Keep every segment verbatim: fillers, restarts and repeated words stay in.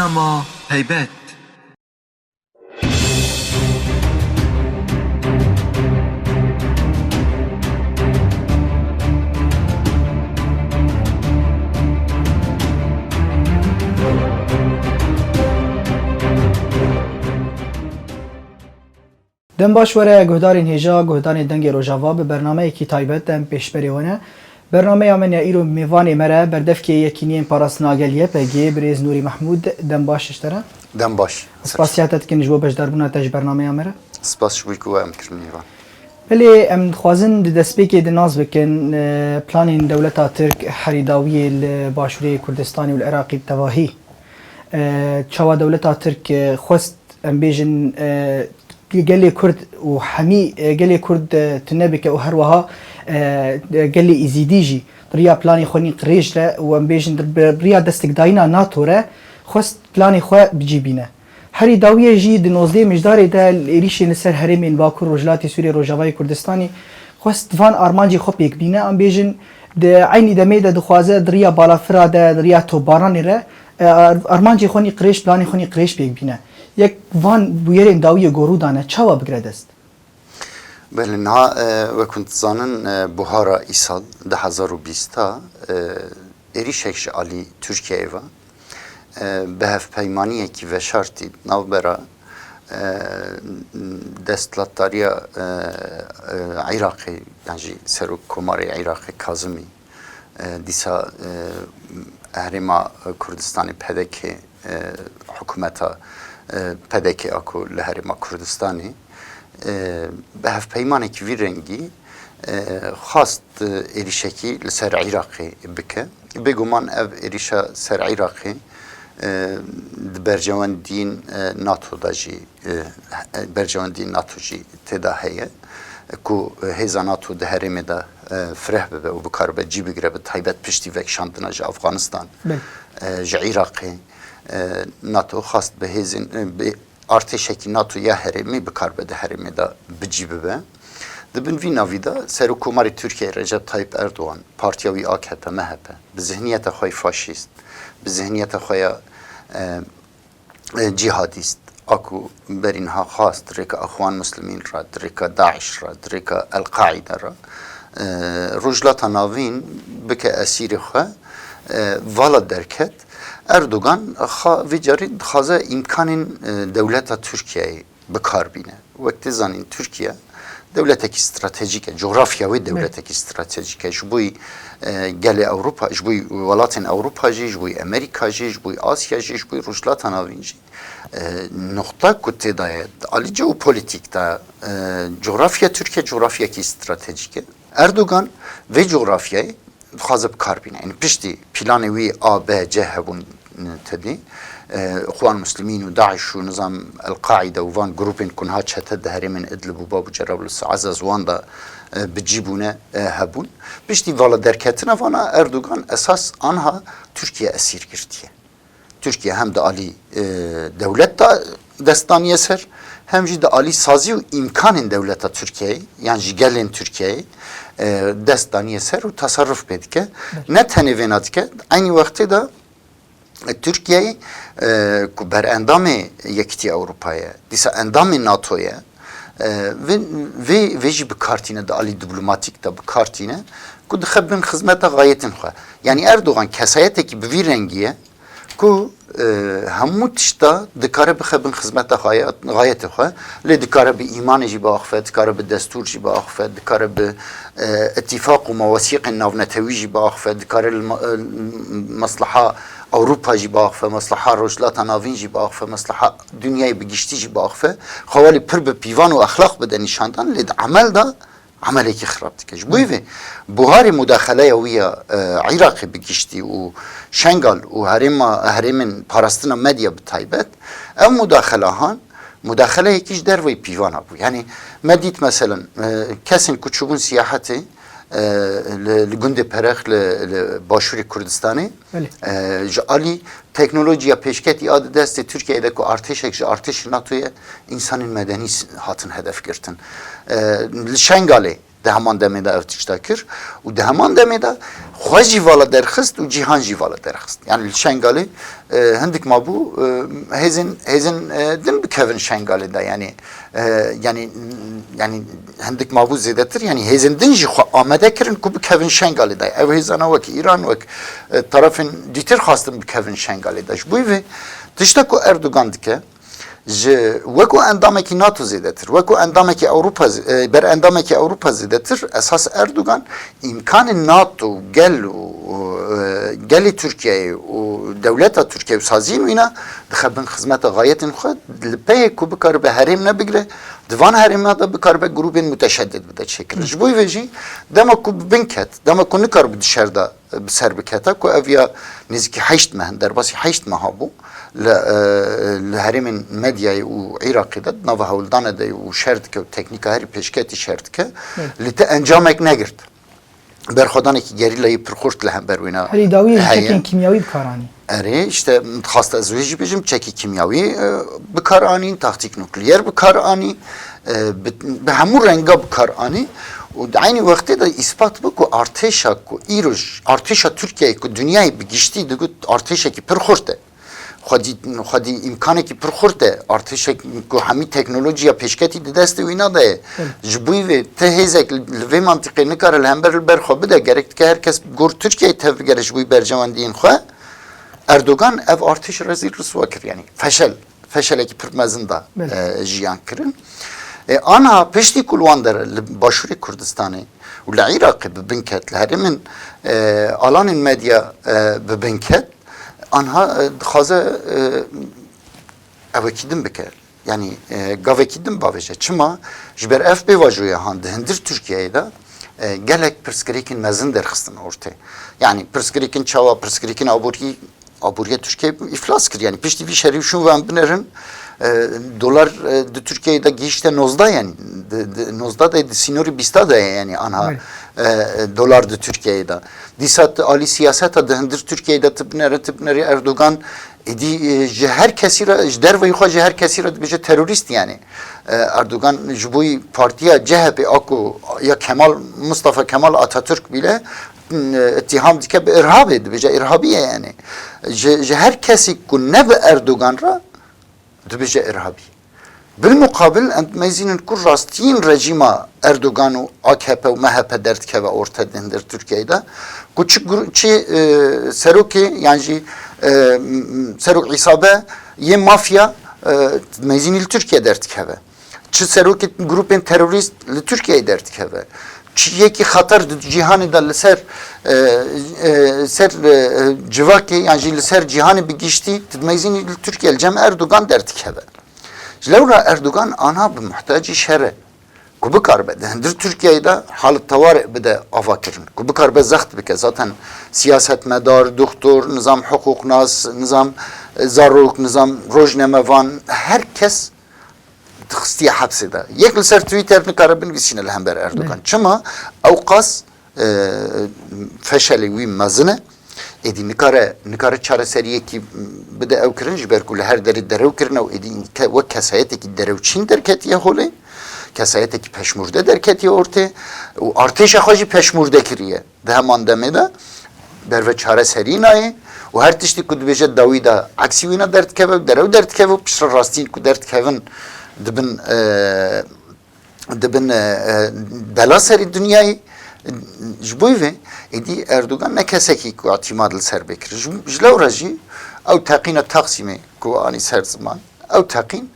Ama heybet. Dem baş were guhdarên hêja, guhdarên Dengê Rojava, bi bernameyekî taybet em pêşberê we ne. Bernameya me ya îro mêvanê me re berdevkê Yekîniyên Parastina Gel Y P G, birêz Nûrî Mehmûd, dem baş ji te re. Dem baş. Spasiya te dikin ji bo beşdarbûna te ji bernameya me re. Spas ji bo ku we em kirin mêvan. Belê, em dixwazin di destpêkê de nas bikin, e, planên dewleta Tirk herî dawiyê li Başûrê Kurdistanê û li Iraqê bi tevahî. E, çawa dewleta Tirk, e, xwest, em bêjin, e, gelê Kurd û hemî, e, gelê Kurd, e, tune bike û her wiha, e, gelê Îzîdî jî di riya planê xwe nî qirêj re û em bêjin di, bi riya destekdayîna nato re xwest planê xwe bi cî bîne. Herî dawiyê jî di nozdehê Mijdarê de li êrîşên li ser herêmên Bakur Rojhilatê Sûriyê Rojavayê Kurdistanê xwest van armancê xwe pêk bîne. Em bêjin di eynî demê de dixwaze di riya balafira de, di riya topbaranê re, e, ar-, armancê xwe nî qirêj, planê xwe nî qirêj pêk bîne. Yek van bûyerên dawiyê gorû dane, çawa bigire dest? Belê, niha, e, wek hûn dizanin, e, buhara îsal du hezar û bîsta, e, êrîşek ji alî Tirkiyeyê ve, e, bi hevpeymaniyekî veşartî di navbera, e, desthilatdariya, e, e, Iraqê, yan jî Serokkomarê Iraqê Kazimî, e, dîsa, e, Herêma Kurdistanê P D K, e, hikûmeta, e, P D K a ku li Herêma Kurdistanê, e, bi hevpeymanekî vî rengî, e, xwast, e, êrîşekî li ser Iraqê bike. Bêguman ev êrîşa ser Iraqê, e, di berjewendiyên, e, nato de jî, e, berjewendiyên nato jî tê de heye, ku hêza nato di herêmê de, e, fireh bibe û bikaribe cî bigire, bi taybet piştî vekişandina ji Afganistan, Belê. e, ji Iraqê, e, nato xwast bi hêzên, e, bi artêşekî nato ya herêmî bikaribe di herêmê de bi cî bibe. Di bin vî navî de Serokkomarê Tirkiyeyê Recep Tayyip Erdogan, partiya wî A K P M H P, bi zihniyeta xwe yê faşîst, bi zihniyeta xwe ya, e, e, cîhadîst, a ku berî niha xwest di rêka Exwan Muslimîn re, di rêka DAIŞ re, di rêka El-Qaîde re, e, Rojhilata Navîn bike esîrê xwe, e, vala derket. Erdogan xa-, vê carî dixwaze îmkanên, e, dewleta Tirkiyeyê bi kar bîne. Wek tê zanîn, Tirkiye dewletekî stratejîk e, cografya wê Belê. dewletekî stratejîk e. Ji bo, e, gelê Ewropa, ji bo welatên Ewropa jî, ji bo Amerîka jî, ji bo Asya jî, ji bo Rojhilata Navîn jî. E, noqta ku tê de ye, di alî jeopolîtîk de, e, cografya Tirkiye cografyekî stratejîk e. Erdogan vê cografyayê dixwaze bi kar bîne. Yanî piştî planê wî A, B, C hebûn, e, tedî, e, Ixwan Muslimîn û DAIŞ û nizam El-Qaîde û van grûpên ku niha çete di herêmên Idlib û Bab û Cerablus Ezez wan de, e, bi cî bûne, e, hebûn. Piştî vala derketina vana Erdogan esas anha Tirkiye esîr girtiye. Tirkiye hem di alî, e, dewlet de dest daniye ser, hem jî di alî sazî û îmkanên dewleta Tirkiyeyê, yan jî gelên Tirkiyeyê, e, dest daniye ser û tasarruf pê dike. Belê. Ne tenê vêna dike, eynî wextê de, e, Tirkiyeyê, e, ku berendamê Yekîtiya Ewropa ye, dîsa endamê nato ye, e, vê, vê, vê jî bi kar tîne, di alî diplomatîk de bi kar tîne, ku dixe bin xizmeta xayetên xwe. Yanî Erdogan kesayetekî bi vî rengî ye, ku, e, hemû tişta dikare bixe bin xizmeta xaya-, xayetê xwe, lê dikare bi îmanê jî biaxife, dikare bi destûr jî biaxife, dikare bi, e, îtîfaq û mewasîqên navnetewî jî biaxife, dikare li me-, e, mesleha Ewropa jî biaxife, mesleha Rojhilata Navîn jî biaxife, mesleha dinyayê bi giştî jî biaxife. Xwe welî pir bi pîvan û exlaq bide nîşandan, lê di emel de emelekî xirab dike. Ji bo vê buharê mudaxeleya wî ya, e, Iraqê bi giştî û Şengal û herêma, herêmên parastina medya bi taybet, ev mudaxela han, mudaxeleyekî ji derveyî pîvana bû. Yanî me dît meselen, e, kesên ku çûbûn siyahetê, e, li, li gundê Perex li, li başûrê Kurdistanê, Belê. e, ji alî teknolojiya pêşketî a di destê Tirkiyeyê de ku artêşek ji artêşên nato ye, însanên medenî s-, hatin hedef girtin. E, li Şengalê Di heman demê de ev tişta kir û di heman demê de xwe jî vala derxist û cîhan jî vala derxist. Yani li Şengalê, e, hindik mabû, e, hêzên, hêzên, e, din bikevin Şengalê de. Yani, e, yani, yani hindik mabû zêdetir, yani hêzên din jî xwe amade kirin ku bikevin Şengalê de. Ev hêzana wek Îran, wek, e, tarafên dîtir xwestin bikevin Şengalê de. Ji bo vê tişta ku Erdogan dike, ji wekû endamekî NATO zêdetir, wekû endamekî Ewropa zê-, e, ber endamekî Ewropa zêdetir, esas Erdogan îmkanê NATO gel û, û, e, gelê Tirkiyeyê û dewleta Tirkiye û saziyên wîna dixe bin xizmeta xayetên xwe, li peyê ku bikaribe herêm nebigire, di van herêma de bikaribe grûbên muteşeddid bide çêkirin. Ji bo vê jî dema ku bi bin ket, dema ku nikaribe di şer de bi ser bikete, ku ev ya nêzîkî heşt meh, derbasî heşt meha bû li, e, li herêmên Medyayê û Iraqê de, di nava hewldanê de û şer dike û teknîka herî pêşketî şer dike. Evet. Lê te encamek negirt. Berxwedanekî gerîlayî pir xurt li hember wîna Herî dawî heye. Çekên kîmyawî bi kar anî. Erê, işte, dixwast ez wê jî bêjim, çekî kîmyawî, e, bi kar anî, taktîk nukleer bi kar anî, e, bi, bi hemû renga bi kar anî û di eynî wextê de îspat bû ku artêşa ku îroj, artêşa Tirkiyeyê ku dinyayê bi giştî digot artêşekî pir xurt e. Xwedî, xwedî îmkanekî pir xurt e. Artêşek ku hemî teknolojiya pêşketî di destê wîna de ye. Evet. Ji bo vê ti hêzek li, li vê mantiqê nikare li hember li ber xwe bide. Gerek dike her kes gor Tirkiyeyê tevbigere ji bo berjewendiyên xwe. Erdogan ev artêş rezîl riswa kir. Yani feşel, feşelekî pir mezin da, Belê. e, jiyan kirin. E, anha piştî ku li wan dere li Başûrê Kurdistanê û li Iraqê bi bin ket, li herêmên, e, alanên medya, e, bi bin ket, anha, e, dixwaze, e, ewekî din bike. Yani, e, gavekî din bavêje. Çima? Ji ber ev pêvajoya han di hindir Tirkiyeyê de, e, gelek pirsgirêkên mezin derxistin ortê. Yani pirsgirêkên çawa, pirsgirêkên aborî, aboriya Tirkiyeyê îflas kir. Yani piştî vî şerî şûn ve em binerin, e, dolar, e, di Tirkiyeyê de gihişte nozdeh, yani di, di, nozdeh de di sînorî bîsta de ye, yani anha, Evet. e, e, dolar di Tirkiyeyê de. Dîsa tu alî siyaseta di hindir Tirkiyeyê de tu binere, tu binerî Erdogan êdî, e, ji her kesî re, ji derveyî xwe ji her kesî re dibêje terorîst yani. E, Erdogan ji bo partiya C H P a ku ya Kemal, Mustafa Kemal Atatürk bile, e, îttiham dike bi irhabê, dibêje irhabî ye yani. Ji, ji her kesî ku ne bi Erdogan re dibêje irhabî. Bilmuqabil em dimeyzînin ku rastiyên rejîma Erdogan û A K P û M H P derdikeve orte di hindir Tirkiyeyê de, ku çi gru-, çi, e, serokê yan jî, e, m-, m-, serok îsabe yê mafya, e, dimeyzînî li Tirkiye derdikeve. Çi serokê grûpên terorîst li Tirkiyeyê derdikeve. Çi yekî xeter di cîhanê de li ser, e, e, ser, e, civakê yan jî li ser cîhanê bi giştî, tu dimeyzînî li Tirkiye li cem Erdogan derdikeve. Ji lewra Erdogan anha bi muhtacî şer e. Ku bikaribe di hindir Tirkiyeyê de halet tewarê bide avakirin. Ku bikaribe zext bike. Zaten siyasetmedar, doktor, nizam hiqûqnas, nizam, e, zarok, nizam rojnamevan, her kes dixistiye hepsê de. Yek li ser Twitter nikare binivîsîne li hember Erdogan. Belê. Çima? Ew qas, e, feşelê wî mezin e. Êdî nikare, nikare çareseriyekî bide ew kirin, ji ber ku li her derê derew kirine û êdî ke-, wek kesayetekî derewçîn derketiye holê, kesayetekî peşmûrde derketiye ortê û artêşa xwe jî peşmûrde kiriye. Di heman demê de berve çareserî nayê û her tiştî ku dibêje dawî de eksî wîna derdikeve û derew derdikeve û piştre rastiyên ku derdikevin dibin, e, dibin, e, e, bela serî dinyayê. Ji bo vê êdî Erdogan ne kesekî ku îtîmad li ser bê kir. Ji, ji lewra jî ew teqîna Taksimê ku anî ser ziman, ew teqîn,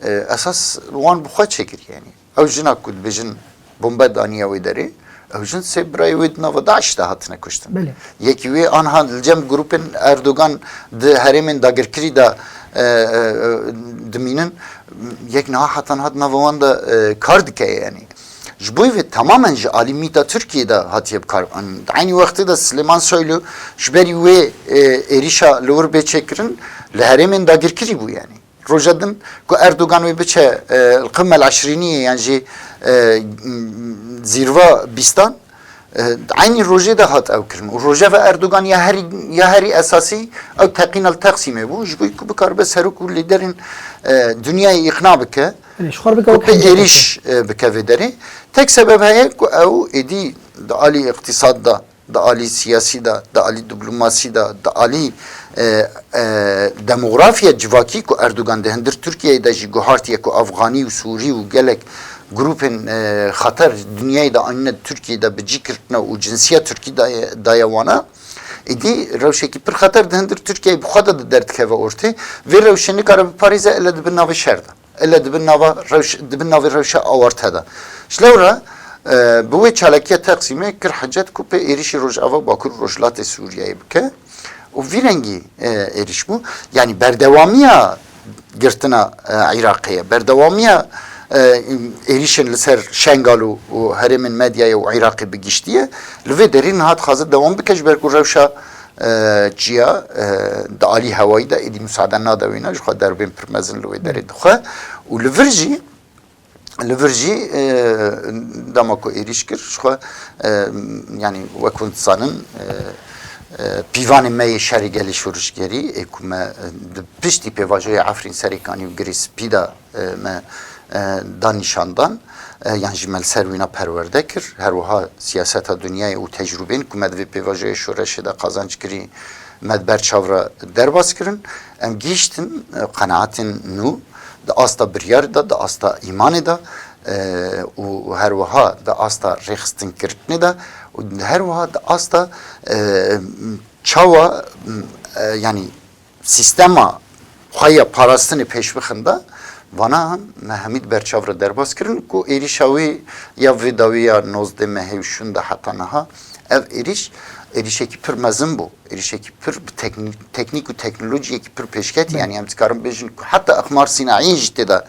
e, esas wan bi xwe çêkiriye. Yanî ew jina ku dibêjin bombe daniye wê derê, ew jin sê birayê wê di nava DAIŞ de hatine kuştin. Belê. Yekî wê anha li cem grûpên Erdogan di herêmên dagirkirî de, e, e, e, dimînin, yek niha heta niha di nava wan de, e, kar dike yanî. Ji bo vê tamamen ji alî mîta Tirkiyê de hatiye bi kar. An-, di eynî wextê de Silêman Soylu ji berî wê, e, êrîşa li wir bê çêkirin li herêmên dagirkirî bû yanî. Roja din ku Erdogan wê biçe, e, li qimel eşrîniyê yan jî, e, zîrva bîstan, e, eynî rojê de hat ew kirin. Û rojeva Erdogan ya herî, ya herî esasî ew teqîna li Teqsîmê bû. Ji bo ku bikaribe serok û lîderên, e, dinyayê îqna bike. Belê, ji xwe bike Ku wek pê hemcî êrîş, e, bike vê derê. Tek sebeb heye ku ew êdî di alî îqtîsad de, di alî siyasî de, di alî diplomasî de, di alî, e, e, demografiya civakî ku Erdogan di hundir Tirkiyeyê de jî guhartiye ku Afxanî û Sûrî û gelek grûpên, e, xeter dinyayê de anîne Tirkiyeyê de bi cî girtine û cinsiya Tirkî daye, daye wana. Êdî rewşekî pir xeter di hundir Tirkiyeyê bi xwe de di derdikeve ortê. Vê rewşê nikare biparêze, elle dibe navê şer de. Elle dibe nava rewş-, dibe navê rewşa awarte de. Ji lewra, e, bi wê çalakiya Teqsîmê kir hicet ku pê êrîşî Rojava û Bakur û Rojhilatê Sûriyeyê bike û vî rengî, e, êrîş bû. Yanî berdewamiya girtina, e, Iraqê ye. Berdewamiya, e, êrîşên li ser Şengal û, û herêmên Medyayê û Iraqê bi giştî ye. Li vê derê niha dixwaze dewam bike ji ber ku rewşa, e, çiya, e, di alî hewayî de êdî musade nade wêna, ji xwe derbên pir mezin li wê derê dixwe. Û li vir jî, li vir jî, e, dema ku êrîş kir, ji xwe, e, yanî wek hûn dizanin, e, e, pîvanê me yê şerê gelê şorişgerî ê ku me, e, di piştî pêvajoya Efrîn, Serêkanî û Girê Spî de, e, me, e, da nîşandan, e, yan jî me li ser wîna perwerde kir. Her wiha siyaseta dinyayê û tecrûbên ku me di vê pêvajoya şoreşê de qazanc kirî, me di ber çav re derbas kirin. Em gihîştin, e, qenaetên nû di asta biryarê de, di asta îmanê de, e, û her wiha di asta rêxistinkirinê de û her wiha di asta, e, çawa, e, yanî sîstema xwe ya parastinê pêş bixin de, vana me hemî di ber çav re derbas kirin ku êrîşa wî ya vê dawî ya nozdeh mehê û şûnde heta niha ev êrîş, êrîşekî pir mezin bû. Êrîşekî pir bi teknî-, teknîk û teknolojiyekî pir pêşketî. Belê. Yanî em dikarin bêjin ku heta aqmar sînaî jî tê de,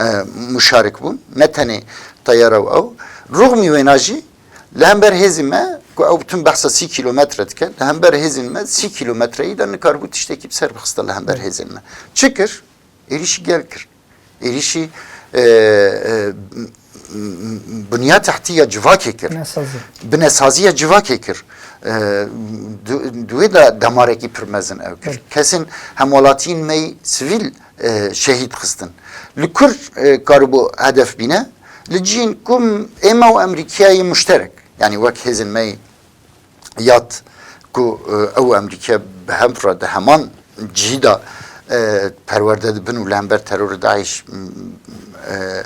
e, muşarik bûn. Ne tenê teyara û ew. Rûxmî wêna jî li hember hêzên me ku ew tim behsa sî kîlometre dike, li hember hêzên me sî kîlometreyî de nikaribû tiştekî bi ser bixiste li hember hêzên me. Çi kir? Êrîşî gel kir. Êrîşî, e, e, m-, m-, bunya tehtî ya civakê kir. Binesazî. Binesaziya civakê kir. E, du-, di wê de demarekî pir mezin ew kir. Belê. Kesên hemwelatiyên me yî sivîl, e, şehîd xistin. Li kur, e, karibû hedef bîne? Li cihên ku ê me û Emerîkiyayê muşterek, yanî wek hêzên me yî yat ku, e, ew û Emerîkiya bi hev re di heman cihî de, e, perwerde dibin û li hember terorê DAIŞ, m, e,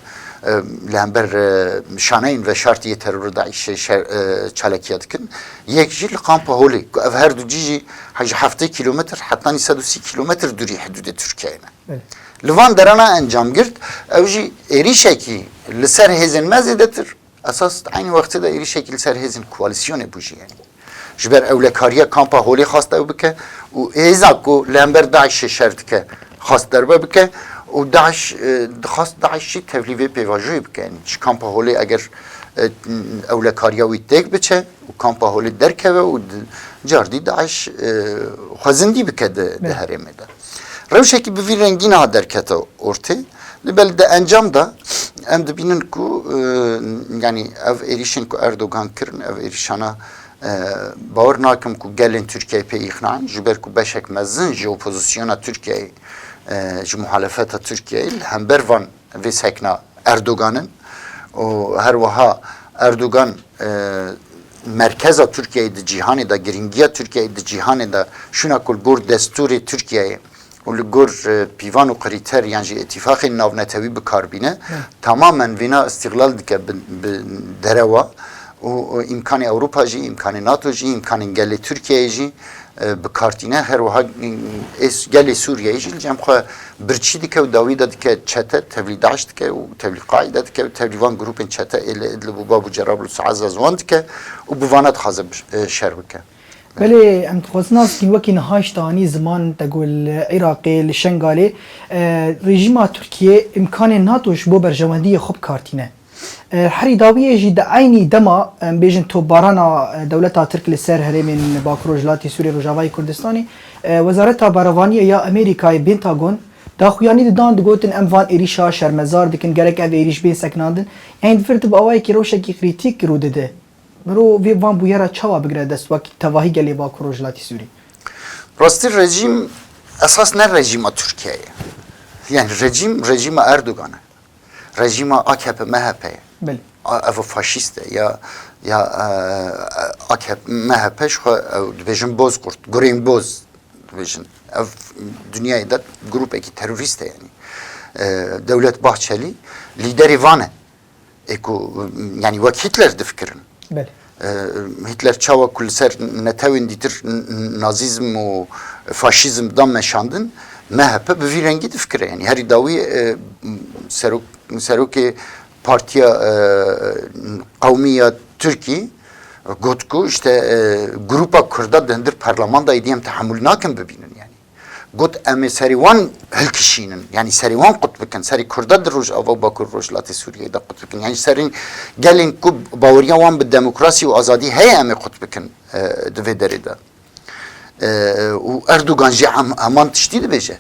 e, li hember, e, şaneyên veşartî yê terorê DAIŞê şer, e, çalakiya dikin. Yek jî li Kampa Holê, ku ev her du cî jî he-, ji heftê kîlometr hetanî sed û sî kîlometr dûrî hidûdê Tirkiyeyê ne. Evet. Li van derana encam girt, ew jî êrîşekî li ser hêzên me zêdetir, esas di eynî wextê de êrîşekî li ser hêzên koalîsyonê bû jî, yanî. Ji ber ewlekariya Kampa Holê xwest ew bike û hêza ku li hember DAIŞê şer dike, xwest derbe bike û DAIŞ, e, dixwest DAIŞ jî tevlî vê pêvajoyê bike. Yanî ji Kampa Holê eger, e, ewlekariya wî têk biçe û Kampa Holê derkeve û di, cardî DAIŞ, e, xwezindî bike di, di Belê. herêmê de. Rewşekî bi vî rengî niha derkete ortê. Lê belê di encam de em dibînin ku, e, yanî ev êrîşên ku Erdogan kirin, ev êrîşana, e, bawer nakim ku gelên Tirkiyeyê pê îqna in, ji ber ku beşek mezin ji opozisyona Tirkiyeyê, e, ji muhalefeta Tirkiyeyê li hember van vê sekna Erdogan in û her wiha Erdogan, e, merkeza Tirkiyeyê di cîhanê de, girîngiya Tirkiyeyê di cîhanê de, şûna ku li gor destûrê Tirkiyeyê û li gor, e, pîvan û krîter yan jî îtîfaqên navnetewî bi kar bîne, Hı. tamamen vîna îstîxlal dike bi, bi derewa û, û îmkanê Ewropa jî, îmkanê NATO jî, îmkanên gelê Tirkiyeyê jî, e, bi kar tîne. Her wiha, e, ês-, gelê Sûriyeyê jî li cem xwe birçî dike û dawî de dike çete, tevlî DAIŞ dike û tevlî Qaîde dike û tevlî van grûpên çete ê li Idlib û Bab û Cerablusa Ezaz wan dike û bi vana dixwaze bi, e, şer bike. Belê, em dixwazin nas bikin, wekî niha ji te anî ziman te got li Iraqê, li Şengalê, e, rejîma Tirkiyê îmkanên NATO ji bo berjewendiyê xwe bi kar tîne. E, herî dawiyê jî di eynî dema, em bêjin, topbarana, e, dewleta Tirk li ser herêmên Bakur Rojhilatê Sûriyê, Rojavayê Kurdistanê, e, Wezareta Berevaniyê ya Amerîkayê, Pentagon, daxuyanî didan, digotin, em van êrîşa şermezar dikin, gerek ev êrîş bên sekinandin. Yanî di vir de bi awayekî rewşekî krîtîk rû dide. Mirov vê van bûyera çawa bigire dest wek tevahî gelê Bakur Rojhilatê Sûrî? Rastî rejîm esas ne rejîma Tirkiyeyê ye. Yanî rejîm, rejîma Erdogan e. rejîma A K P M H P ye. Belê. A- Ev faşîst e ya ya e, A K P M H P ji xwe ew dibêjin Bozkurt, gurên boz dibêjin. Ev dinyayê de grûpekî terorîst e yanî. E, Dewlet Bahçelî lîderê van e. Ê ku yanî wek Hitler difikirin. Belê. E, Hitler çawa ku li ser netewên dîtir n- n- nazîzm û faşîzm da meşandin, M H P bi vî rengî difikire. Yanî herî dawî e, serok, serokê Partiya e, Qewmî ya Tirkî got ku işte e, grûpa Kurda di hundir parlamendayê dî em tehemûl nakin bibînin yanî. Got em ê serê wan hilkişînin, yanî serê wan qut bikin, serê Kurda di Rojava û Bakur Rojhilatê Sûriyeyê de qut bikin. Yanî serên gelên ku baweriya wan bi demokrasî û azadî heye em ê qut bikin e, di vê derê de. E, û Erdogan jî hem, heman tiştî dibêje.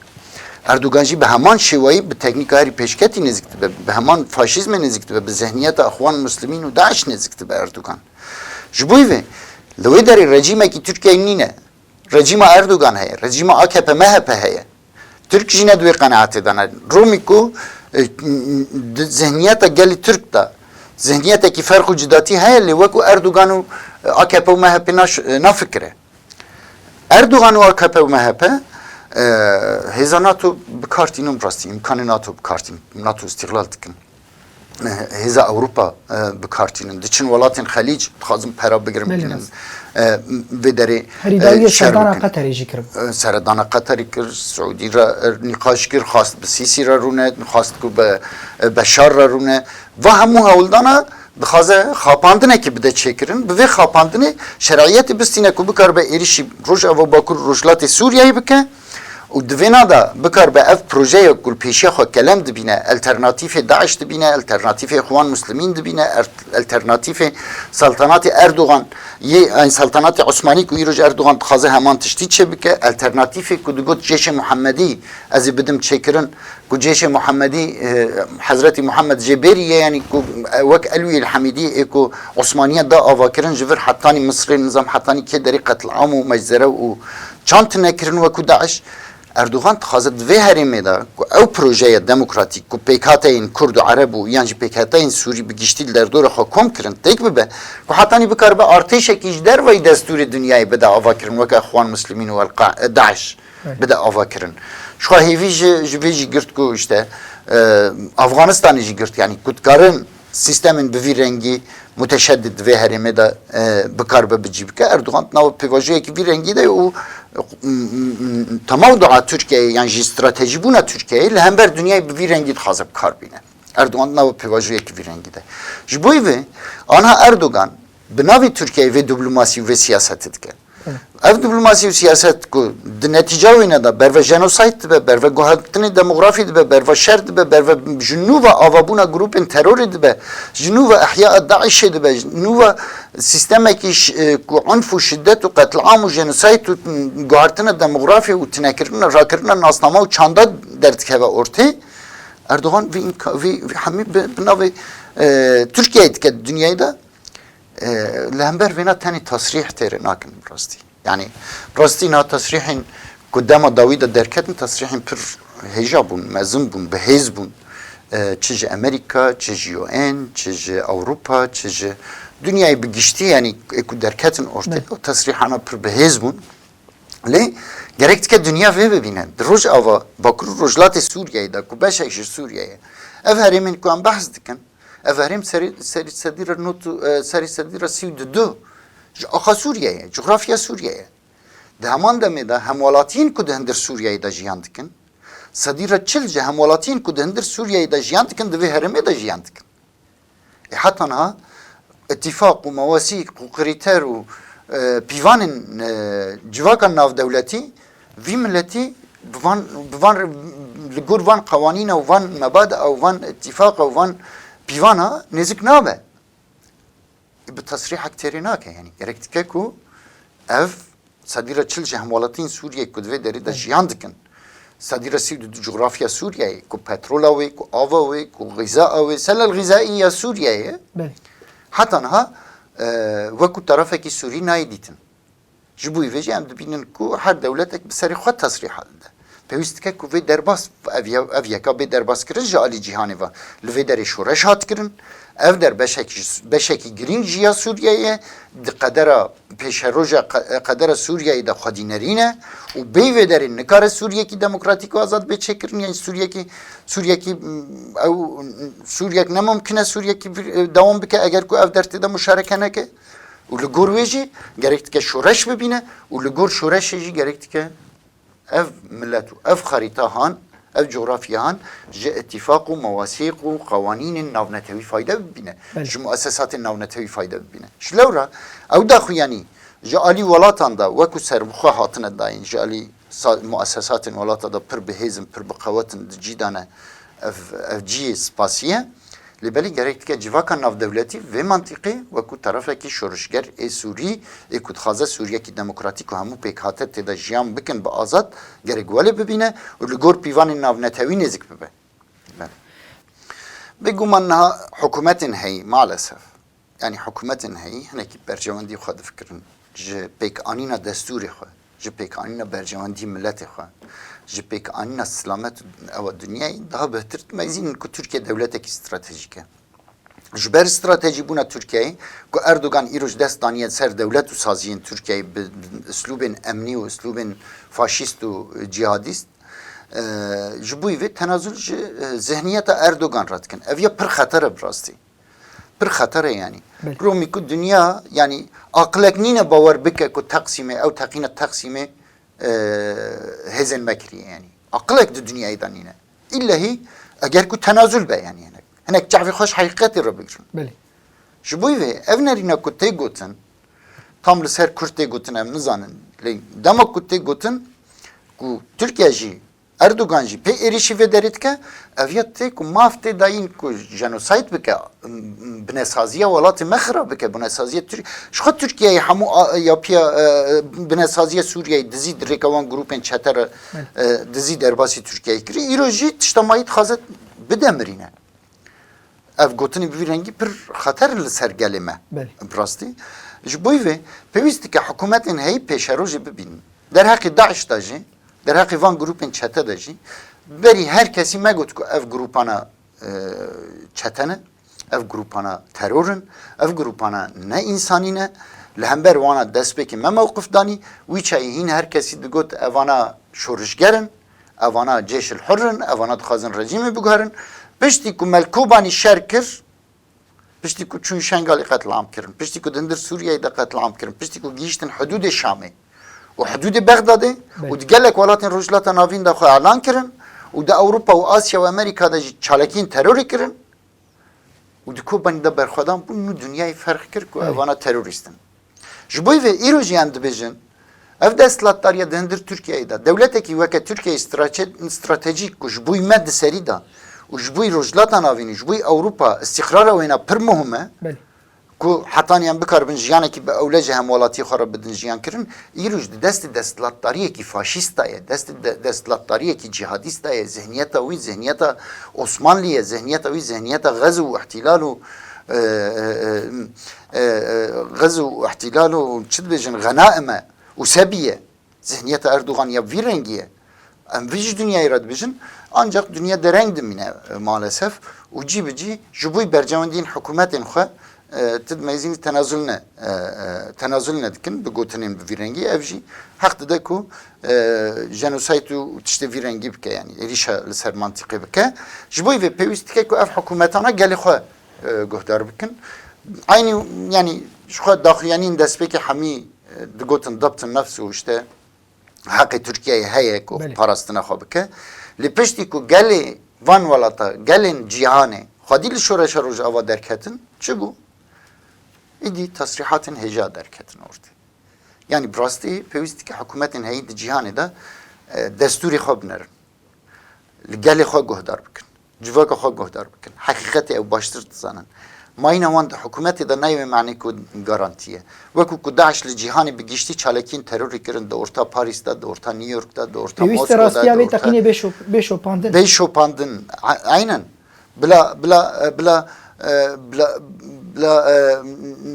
Erdogan jî bi heman şêwayî bi teknîka herî pêşketî nêzik dibe, bi heman faşîzmê nêzik dibe, bi zihniyeta Ixwan Muslimîn û DAIŞ nêzik dibe Erdogan. Ji bo vê, li wê derê rejîmekî Tirkiyeyê nîne. Rejîma Erdogan heye, rejîma A K P M H P heye. Tirk jî ne di wê qenaetê de ne. Romî ku e, di zihniyeta gelî Tirk de zihniyetekî ferq û cidatî heye, lê wekû Erdogan û e, A K P û M H P naş- e, nafikire. Erdogan û A K P û M H P e, hêza NATO bi kar tînin, bi rastî îmkanê NATO bi kar tînin, NATO îstîxlal dikin. E, hêza Ewropa e, bi kar tînin. Diçin welatên Xelîc, dixwazin pera bigirin, Belê, bînin. rast. E, vê derê Herî e, dawiyê şer serdana bikin. Qeterê jî kiribû. E, Seredana Qeterî kir, Siûdî re e, nîqaş kir, xwast bi Sîsî re rûne, xwast ku bi e, Beşar re rûne. Va hemû hewldana dixwaze xapandinekî bide çêkirin. Bi vê xapandinê şer'iyetê bistîne ku bikaribe êrişî Rojava Bakur û Rojhilatê Sûriyeyê bike. Û di vêna de bikaribe ev projeya ku li pêşiya xwe kelem dibîne, alternatîfê DAIŞ dibîne, alternatîfê Ixwan Muslimîn dibîne, er- alternatîfê Saltanatê Erdogan yê, yani Saltanatê Osmanî ku îroj Erdogan dixwaze heman tiştî çêbike, alternatîfê ku digot Cêşê Muhemmedî ez ê bidim çêkirin, ku Cêşê Muhemmedî e, Hezretî Muhammed jê bêrî ye, yani ku e, wek Elwî El Hamîdî ê ku Osmaniye da avakirin ji vir hetanî Misrê nizam hetanî kê derê qetliam û meczere û çand tune kirin wekû DAIŞ. Erdogan dixwaze di vê herêmê de ku ew projeya demokratîk ku pêkhateyên Kurd û Ereb û yan jî pêkhateyên Sûrî bi giştî li derdora xwe kom kirin têk bibe, ku hetanî bikaribe artêşekî ji dervayî destûrê dinyayê bide avakirin weke Ixwan Muslimîn û El-Qa- DAIŞ Evet. bide avakirin. Ji xwe hêvî ji, ji vê jî girt ku işte e, Afganistanê jî girt, yanî ku dikarin sîstemên bi vî rengî muteşeddid di vê herêmê de e, bikaribe bi cî bike. Erdogan di nava pêvajoyekî vî rengî de ye û e, temawdua Tirkiyeyê yan jî stratejîbûna Tirkiyeyê li hember dinyayê bi vî rengî dixwaze bi kar bîne. Erdogan di nava pêvajoyekî vî rengî de. Ji bo vê, anha Erdogan bi navê Tirkiyeyê vê diplomasî û vê siyasetê dike. Ev diplomasî û siyaset ku di netîca wê ne de berve jenosayd dibe, berve guhertinê demografî dibe, berve şer dibe, berve ji nû ve avabûna grûpên terorê dibe, ji nû ve ihya DAIŞê dibe, ji nû ve sîstemekî ş- e, ku unf û şiddet û qetliam û jenosayd û guhertina demografî û tinekirina, rakirina nasnama û çanda derdikeve ortê. Erdogan vî, îmka- vî, vî hemî bi, bi navê e, Tirkiyeyê dike di dinyayê de. E, li hember vêna tenê tesrîh têrê nakin bi rastî. Yanî bi rastî niha tesrîhên ku dema dawî de derketin, tesrîhên pir hêja bûn, mezin bûn, bi hêz bûn. E, çi ji Amerîka, çi ji U N, çi ji Ewropa, çi ji dinyayê bi giştî, yanî ê ku derketin ortê, ew tesrîhana pir bi hêz bûn. Lê gerek dike dinya vê bibîne. Di Rojava, Bakur û Rojhilatê Sûriyeyê de ku beşek ji Sûriyeyê, ev herêmên ku em behs dikin, ev herêm serî, serî sedî re not û, e, serî sedî re sî û du ji axa Sûriyeyê, cografya Sûriyeyê. Di heman demê de hemwelatiyên ku di hundir Sûriyeyê de jiyan dikin, sedî re çil ji hemwelatiyên ku di hundir Sûriyeyê de jiyan dikin, di vê herêmê de jiyan dikin. Ê heta niha îtîfaq û mewasîk û krîter û, e, pîvanên, e, civaka navdewletî vî miletî bi van, bi van re, li gor van qewanîna û van mebada û van îtîfaqa û van pîvana nêzik nabe. Bi tesrîhek têrê nake. Yanî gerek dike ku ev sedî re çil ji hemwelatiyên Sûriyê ku di vê derê de jiyan dikin, sedî re sî û du cografya Sûriyeyê, ku petrola wê, ku ava wê, ku xîzaa wê, selel xîzaî ya Sûriyeyê, Belê. heta niha e, wekû tarafekî Sûrî nayê dîtin. Ji bo vê jî em dibînin ku her dewletek bi serê xwe tesrîha dide. Pêwîst dike ku vê derbas, ev ye-, ev yeka bê derbaskirin ji alî cîhanê ve. Li vê derê şoreş hat kirin. Ev der beşekî, beşekî girîng ji ya Sûriyeyê ye. Di qedera pêşeroja qe-, qedera Sûriyeyê de xwedî nerîn e û bêyî vê derê nikare Sûriyekî demokratîk û azad bê çêkirin, yan Sûriyekî, Sûriyekî, m, ew, Sûriyek ne mumkin e Sûriyekî vir, e, dewam bike eger ku ev der tê de muşareke neke. Û li gor wê jî gerek dike şoreş bibîne û li gor şoreşê jî gerek dike ev milet û ev xerîta han, ev cografya han ji îtîfaq û mewasîq û qewanînên navnetewî fayde bibîne, Belê. ji muesesatên navnetewî fayde bibîne. Ji lewra ew daxuyanî ji alî welatan de wekû serbixwe hatine dayîn, ji alî sa-, muesesatên welata de pir bihêz in, pir biqewet in, di cî de ne. Ev, ev cihê spasî ye. Lê belê gerek dike civaka navdewletî vê mantîqê wekû terefekî şorişger ê Sûrî, ê ku dixwaze Sûriyekî demokratîk û hemû pêkhate tê de jiyan bikin bi azad, gerek welê bibîne û li gor pîvanên navnetewî nêzik bibe. Belê. Bêguman niha hikûmetên heyî, maalesef, yanî hikûmetên heyî hinekî berjewendî xwe difikirin ji pêkanîna destûrê xwe, ji pêkanîna berjewendî miletê xwe, ji pêkanîna silamet û ewa dinyayê daha bihtir dimeyzînin ku Tirkiye dewletekî stratejîk e. Ji ber stratejîbûna Tirkiyeyê ku Erdogan îroj dest daniye ser dewlet û saziyên Tirkiyeyê bi, bi uslûbên emnî û uslûbên faşîst û cîhadîst, e, ji bo vê tenazul ji, e, zihniyeta Erdogan re dikin. Ev ya pir xeter e bi rastî. Pir xeter e yanî. Belê. Romî ku dinya yanî aqilek nîne bawer bike ku Teqsîmê, ew teqîna Teqsîmê, e, hêzên me kiriye yanî. Aqilek di dinyayê de nîne. Îllehî eger ku tenazul be yanî hinek. Hinek çavê xwe ji heqîqetê re bigirin. Belê. Ji bo vê ev nerîna ku tê gotin, tam li ser Kurd tê gotin em nizanin. Lê dema ku tê gotin ku Tirkiye jî Erdogan jî pê êrîşî vê derê dike, ev ya tê ku maf tê dayîn ku jenosayd bike, binesaziya welatê me xirab bike, binesaziya Tir-, ji xwe Tirkiyeyê hemû a-, yapîya, e, binesaziya Sûriyeyê dizî di rêka wan grûpên çete re, Belê. e, dizî derbasî Tirkiyeyê kirî. Îro jî tişta mayî dixwaze bidemirîne. Ev gotinê bi vî rengî pir xeter li ser gelê me. Belê. Bi rastî. Ji bo vê pêwîst dike hikûmetên heyî pêşerojê bibînin. Derheqê DAIŞ de jî, derheqê van grûpên çete de jî, berî her kesî me got ku ev grûpana, e, çete ne, ev grûpana teror in, ev grûpana ne însanî ne, li hember wana destpêkê me mewqif danî, wî çayê hîn her kesî digot evana şorişger in, Evana cêşil hur in, evana dixwazin rejîmê biguherin. Piştî ku Melkobanî şer kir, piştî ku çûn Şengalê qetliam kirin, piştî ku di hundir Sûriyeyê de qetliam kirin, piştî ku gihîştin hidûdê Şamê û hidûdê Bexdadê Belê. û di gelek welatên Rojhilata Navîn de xwe elan kirin û di Ewropa û Asya û Amerîka de jî çalakiyên terorê kirin, û di Kobanî de berxwedan bûn, nû dinyayê ferq kir ku Belê. evana terorîst in. Ji bo vê îro jî em dibêjin, ev desthilatdariya di hundir Tirkiyeyê de, dewletekî weke Tirkiyeyê straçe-, stratejîk ku ji bo me di serî de û ji bo Rojhilata Navîn û ji bo Ewropa îstîqrara wêna pir muhim e, Belê. ku hetanî em bikaribin jiyanekî bi ewle ji hemwelatiyê xwe re bidin jiyan kirin, Îroj di destê desthilatdariyekî faşîst de ye, destê de, desthilatdariyekî cîhadîst de ye, zihniyeta wî zihniyeta Osmanlî ye, zihniyeta wî zihniyeta xez û îhtîlal û, e, e, e, e, e, xez û îhtîlal û çi dibêjin, xenaim e û sebî ye. Zihniyeta Erdogan ya vî rengî ye. Em vî ji dinyayê re dibêjin, ancaq dinya dereng dimîne, e, maalesef û cî bi cî ji bo berjewendiyên hikûmetên xwe, e, tu dimeyzînî tenazul ne, e, e, tenazul ne dikin bi gotinên bi vî rengî. Ev jî heq dide ku, e, jenosayd û tiştê vî rengî bike, yanî êrîşa li ser mantîqê bike. Ji bo vê pêwîst dike ku ev hikûmetana gelê xwe, e, guhdar bikin. Eynî, yanî ji xwe daxuyanîn destpêkê hemî, e, digotin dabt nefs û işte heqê Tirkiyeyê heye ku Belê. parastina xwe bike. Lê piştî ku gelê van welata, gelên cîhanê xwedî li şoreşa Rojava derketin, çi bû? Îdî tesrîhatên hêja derketin ortê. Yanî bi rastî pêwîst dike hikûmetên heyî di cîhanê de, e, destûrê xwe binerin. Li gelê xwe guhdar bikin. Civaka xwe guhdar bikin. Heqîqetê ew baştir dizanin. Mayîna wan di hikûmetê de nayê wê manê ku garantî ye. Wekû ku DAIŞ li cîhanê bi giştî çalakiyên terorê kirin, di orta Parîs de, di orta New York de, di orta Pêwîst e Moskwa de, rastiya di vê orta teqînê bê şop-, bê şopandin. Bê şopandin. A-, aynen. Bila, bila, e, bila, e, bila, bila, e,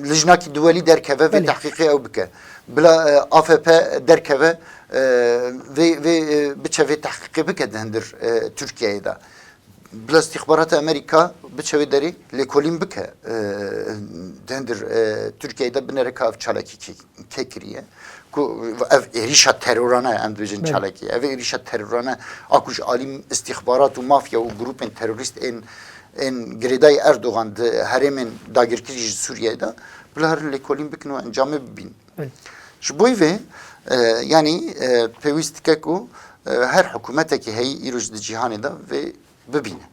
lijnakî duwelî derkeve vê Belê. tehqîqê ew bike. Bila, e, A F P derkeve, e, vê, vê, e, biçe vê tehqîqê bike di hindir, e, Tirkiyeyê de. Bila îstîxbarata Amerîka biçe wê derê lêkolîn bike, e, di hindir, e, Tirkiyeyê de binere ka ev çalakî kê, kê kiriye. Ku ev êrîşa terorane, em dibêjin Belê. çalakî. Ev êrîşa terorane a ku ji alî îstîxbarat û mafya û grûpên terorîst ên, ên girêdayî Erdogan di herêmên dagirkirî ji Sûriyeyê de bila herin lêkolîn bikin û encamê bibîn. Belê. Ji bo vê, e, yanî, e, pêwîst dike ku, e, her hikûmetekî heyî îro ji di cîhanê de vê bibîne.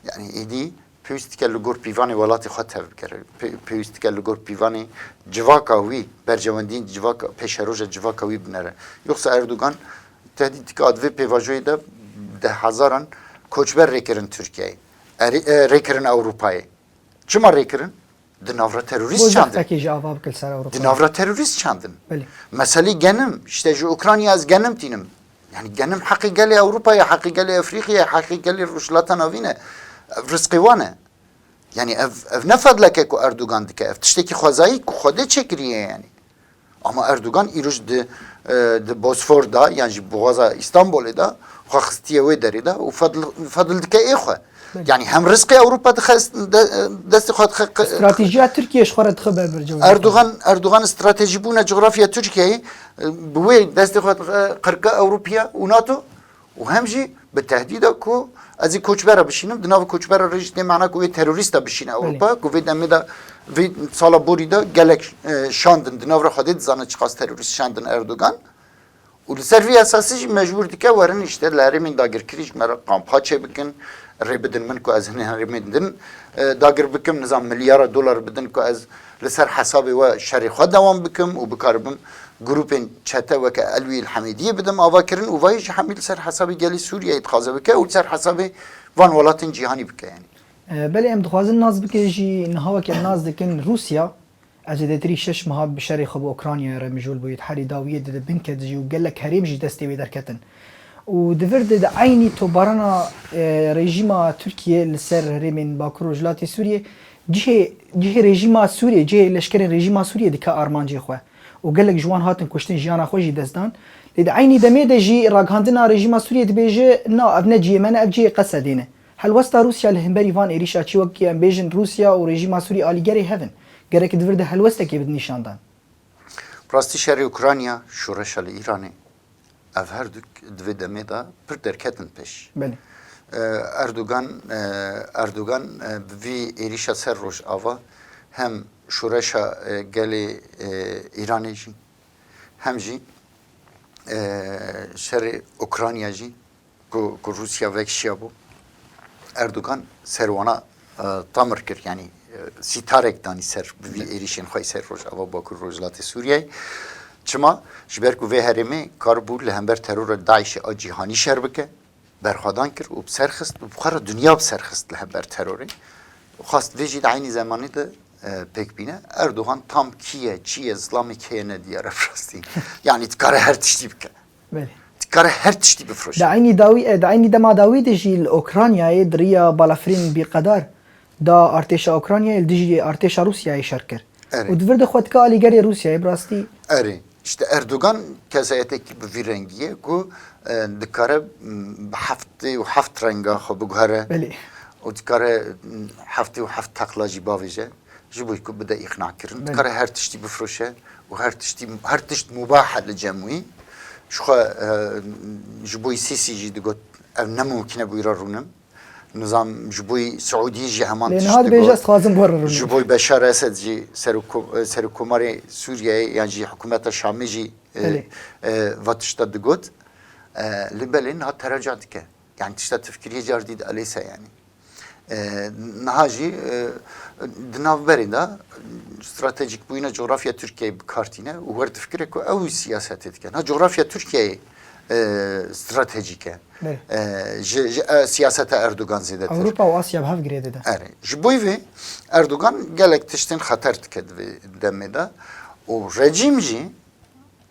Yanî êdî pêwîst dike li gor pîvanê welatê xwe tevbigere. Pê-, pêwîst dike li gor pîvanê civaka wî, berjewendiyên civaka, pêşeroja civaka wî binere. Yoksa Erdogan tehdît dike, a di vê pêvajoyê de deh hezaran koçber rêkirin Tirkiyeyê. Erê-, e, rêkirin Ewropayê. Çima rêkirin? Di navra terorîst Bo çandin. zextekê jî ava bike li ser Ewropa. Di navra terorîst çandin. Belê. Meselê genim, işte ji Ukrayna ez genim tînim. Yani genim heqê gelê Ewropa ye, heqê gelê Efrîqya ye, heqê gelê Rojhilata Navîn e. Ev rizqê wan e. Yani ev, ev ne fedleke ku Erdogan dike, ev tiştekî xwezayî ku Xwedê çêkiriye yani. Ama Erdogan îroj di, e, di Bosfor de, yan jî boğaza Îstanbulê de, xwe xistiye wê derê de û fedl, fedl dike ê xwe. Belê. Yani hem rizqê Ewropa dixe, de, destê xwe dixe, qi-, Stratejiya Tirkiye ji xwe re dixe ber, ber cewabê. Erdogan, Erdogan stratejî bûne coğrafya Tirkiyeyê, e, bi wê destê xwe dixe qirka Ewropiya û nato. Û hem jî bi tehdîda ku ez ê koçbera bişînim, di nav koçbera re jî tê mana ku wê terorîsta bişîne Ewropa, Belê. ku vê demê de, vê sala borî de gelek, e, şandin, di nav re Xwedê dizane çiqas terorîst şandin Erdogan. Û li ser vî esasî jî mecbûr dike werin işte li herêmên dagirkirî ji me re kampa çêbikin, rê bidin min ku ez hin herêmên din, e, dagir bikim, nizam milyara dolar bidin ku ez li ser hesabê we şerê xwe dewam bikim û bikaribim grûpên çete weke Elwî El Hemêdiyê bidim avakirin û vayî jî hemî li ser hesabê gelê Sûriyeyê dixwaze bike û li ser hesabê van welatên cîhanî bike yani. E, belê em dixwazin nas bikin jî niha weke em nas dikin Rûsya, ez ê zêdetirî şeş meha bi şerê xwe bi Ukraynayê re mijûl bûyî, di herî dawiyê de di bin ket jî û gelek herêm jî destê wê derketin. Û di vir de di eynî tobarana, e, rejîma Tirkiye li ser herêmên Bakur Rojhilatê Sûriyê, cihê, cihê rejîma Sûriyê, cihê leşkerên rejîma Sûriyê dike armancê xwe. Û gelek ji wan hatin kuştin, jiyana xwe jî dest dan. Lê di eynî demê de jî ragihandina rejîma Sûriyê dibêje, na, ev ne cihê me ne, ev cihê Qesedê ne. Helwesta Rûsya li hemberî van êrîşa çi, wekî em bêjin Rûsya û rejîma Sûrî alîgerê hev in. Gerek di vir de helwestekê bidin nîşandan. Rastî şerê Ukrayna, şoreşa li Îranê, ev her du di vê demê de pir derketin pêş. Belê. E, Erdogan, e, Erdogan, e, bi vî êrîşa ser Rojava hem şoreşa, e, gelê, e, Îranê jî, hem jî, e, şerê Ukrayna jî ku, ku Rûsya vekişiya bû, Erdogan ser wana, e, tamir kir, yanî, e, sîtarek danî ser bi vî êrîşên xwe ser Rojava, Bakur Rojhilatê Sûriyeyê. Çima? Ji ber ku vê herêmê karibû li hember terora DAIŞê a cîhanî şer bike, berxwedan kir û bi ser xist û bi xwe re dinya bi ser xist li hember terorê. Û xwest vê jî di eynî zemanî de, e, pêk bîne. Erdogan tam kî ye, çi ye, zilamê kê ye nediyar e bi rastî. Yanî dikare her tiştî bike. Belê. Dikare her tiştî bifroşe. Di eynî dawî, e, di eynî dema dawî de jî li Ukraynayê di riya balafirên bîqedar da artêşa Ukraynayê li dijî artêşa Rûsyayê şer kir. Erê. Û di vir de xwe dike alîgerê Rûsyayê bi rastî. Erê. İşte Erdogan kesayetekî bi vî rengî ye ku, e, dikare, m, bi heftê û heft renga xwe biguhere. Belê. Û dikare, m, heftê û heft teqla jî bavêje. Ji bo ku bide îqna kirin. Belê. Dikare her tiştî bifroşe û her tiştî, her tişt mubah e li cem wî. Ji xwe, e, ji bo Sîsî jî digot, ev ne mumkin e bo wî re rûnim. Nizam ji bo Siûdiyê jî heman Lê tişt niha dibêje digot. Ez dixwazim bo re rûnim. Ji bo Beşar Esed jî serok-, serokkomarê Sûriyeyê yan jî hikûmeta Şamê jî, e, Belê. e, va tişta digot. E, lê belê niha tereca dike. Yani tişta tifkiriyê car dî di elêse yani. E, niha jî, e, di navberê de stratejîk bûyîna coğrafya Tirkiyeyê bi kar tîne û wer difikire ku ew siyasetê dike. Niha coğrafya Tirkiyeyê, e, stratejîk e. Belê. E, ji, ji, e, siyaseta Erdogan zêdetir. Ewropa û Asya bi hev girê dide. Erê. Ji bo vê Erdogan gelek tiştên xeter dike di vê demê de. Û rejîm jî,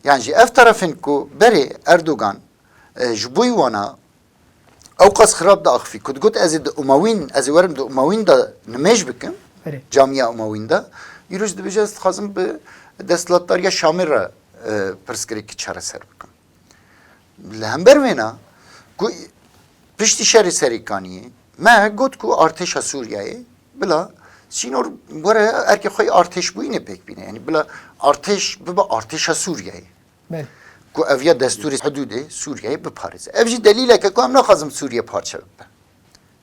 yan jî ev terefên ku berê Erdogan, e, ji bo wana ew qas xirab diaxifî ku digot, "Ez ê di Umawîn, ez ê werim di Umawîn de nimêj bikim, Erê. camiya Umawîn de." Îroj dibêje, "Ez dixwazim bi desthilatdariya Şamê re, e, pirsgirêkî çareser bikim." Li hember wêna ku piştî şerê Serêkaniyê me got ku artêşa Sûriyeyê bila sînor were erkê xwe yê artêşbûyînê pêk bîne. Yanî bila artêş bibe artêşa Sûriyeyê. Belê. Ku ev ya destûrê hidûdê Sûriyeyê biparêze. Ev jî delîlek e ku em naxwazin Sûriye parçe bibe.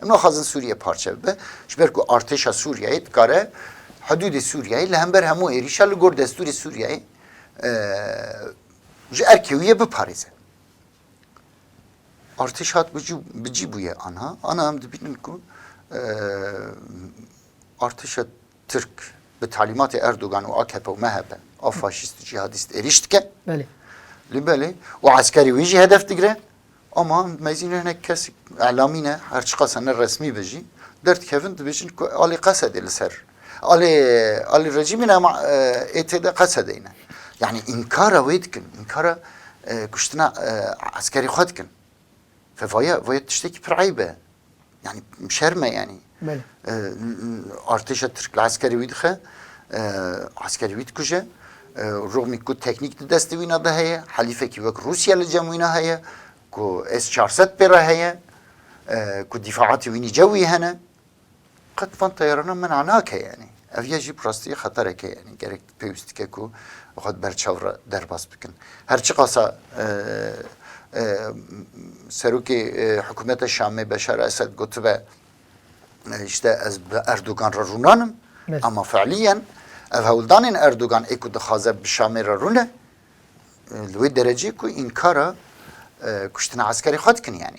Em naxwazin Sûriye parçe bibe. Ji ber ku artêşa Sûriyeyê dikare hidûdê Sûriyeyê li hember hemû êrîşa li gor destûrê Sûriyeyê, e, ji erkê wî yê biparêze. Artêş hat bi cî, bi cî bûye anha. Ana em dibînin ku, e, artêşa Tirk bi talîmatê Erdogan û A K P û M H P a faşîst û cîhadîst êrîş dike. Belê. Lê belê. Û eskerê wî jî hedef digire. Ama mezîn hinek kes elamî ne, her çiqas ne resmî be jî, derdikevin dibêjin ku alî Qesedê li ser, alî, alî rejîmê ne ama, e, ê tê de Qesedê ne. Yani înkara wê dikin, înkara, e, kuştina, e, eskerê xwe dikin. Ve vaya, vaya tiştekî pir eyb e. Yani şerm e yani. Belê. E, artêşa Tirk li eskerê wî dixe, e, eskerê wî dikuje. E, rûxmî ku teknîk di destê wîna de heye, helîfekî wek Rûsya li cem wîna heye, ku S çar sed pê re heye, e, ku dîfaatê wî nîce wî hene. Qet van teyarana mena nake yani. Ev ya jî bi rastî xetereke yani. Gerek pêwîst dike ku xwe di ber çav re derbas bikin. Her çiqasa, e, e, serokê, e, hikûmeta Şamê Beşar Esed gotibe, e, işte ez bi Erdogan re rûnanim, Evet. ama fiiliyen ev hewldanên Erdogan ê ku dixwaze bi Şamê re rûne, e, li wê derecê ku înkara, e, kuştina eskerê xwe dikin yani.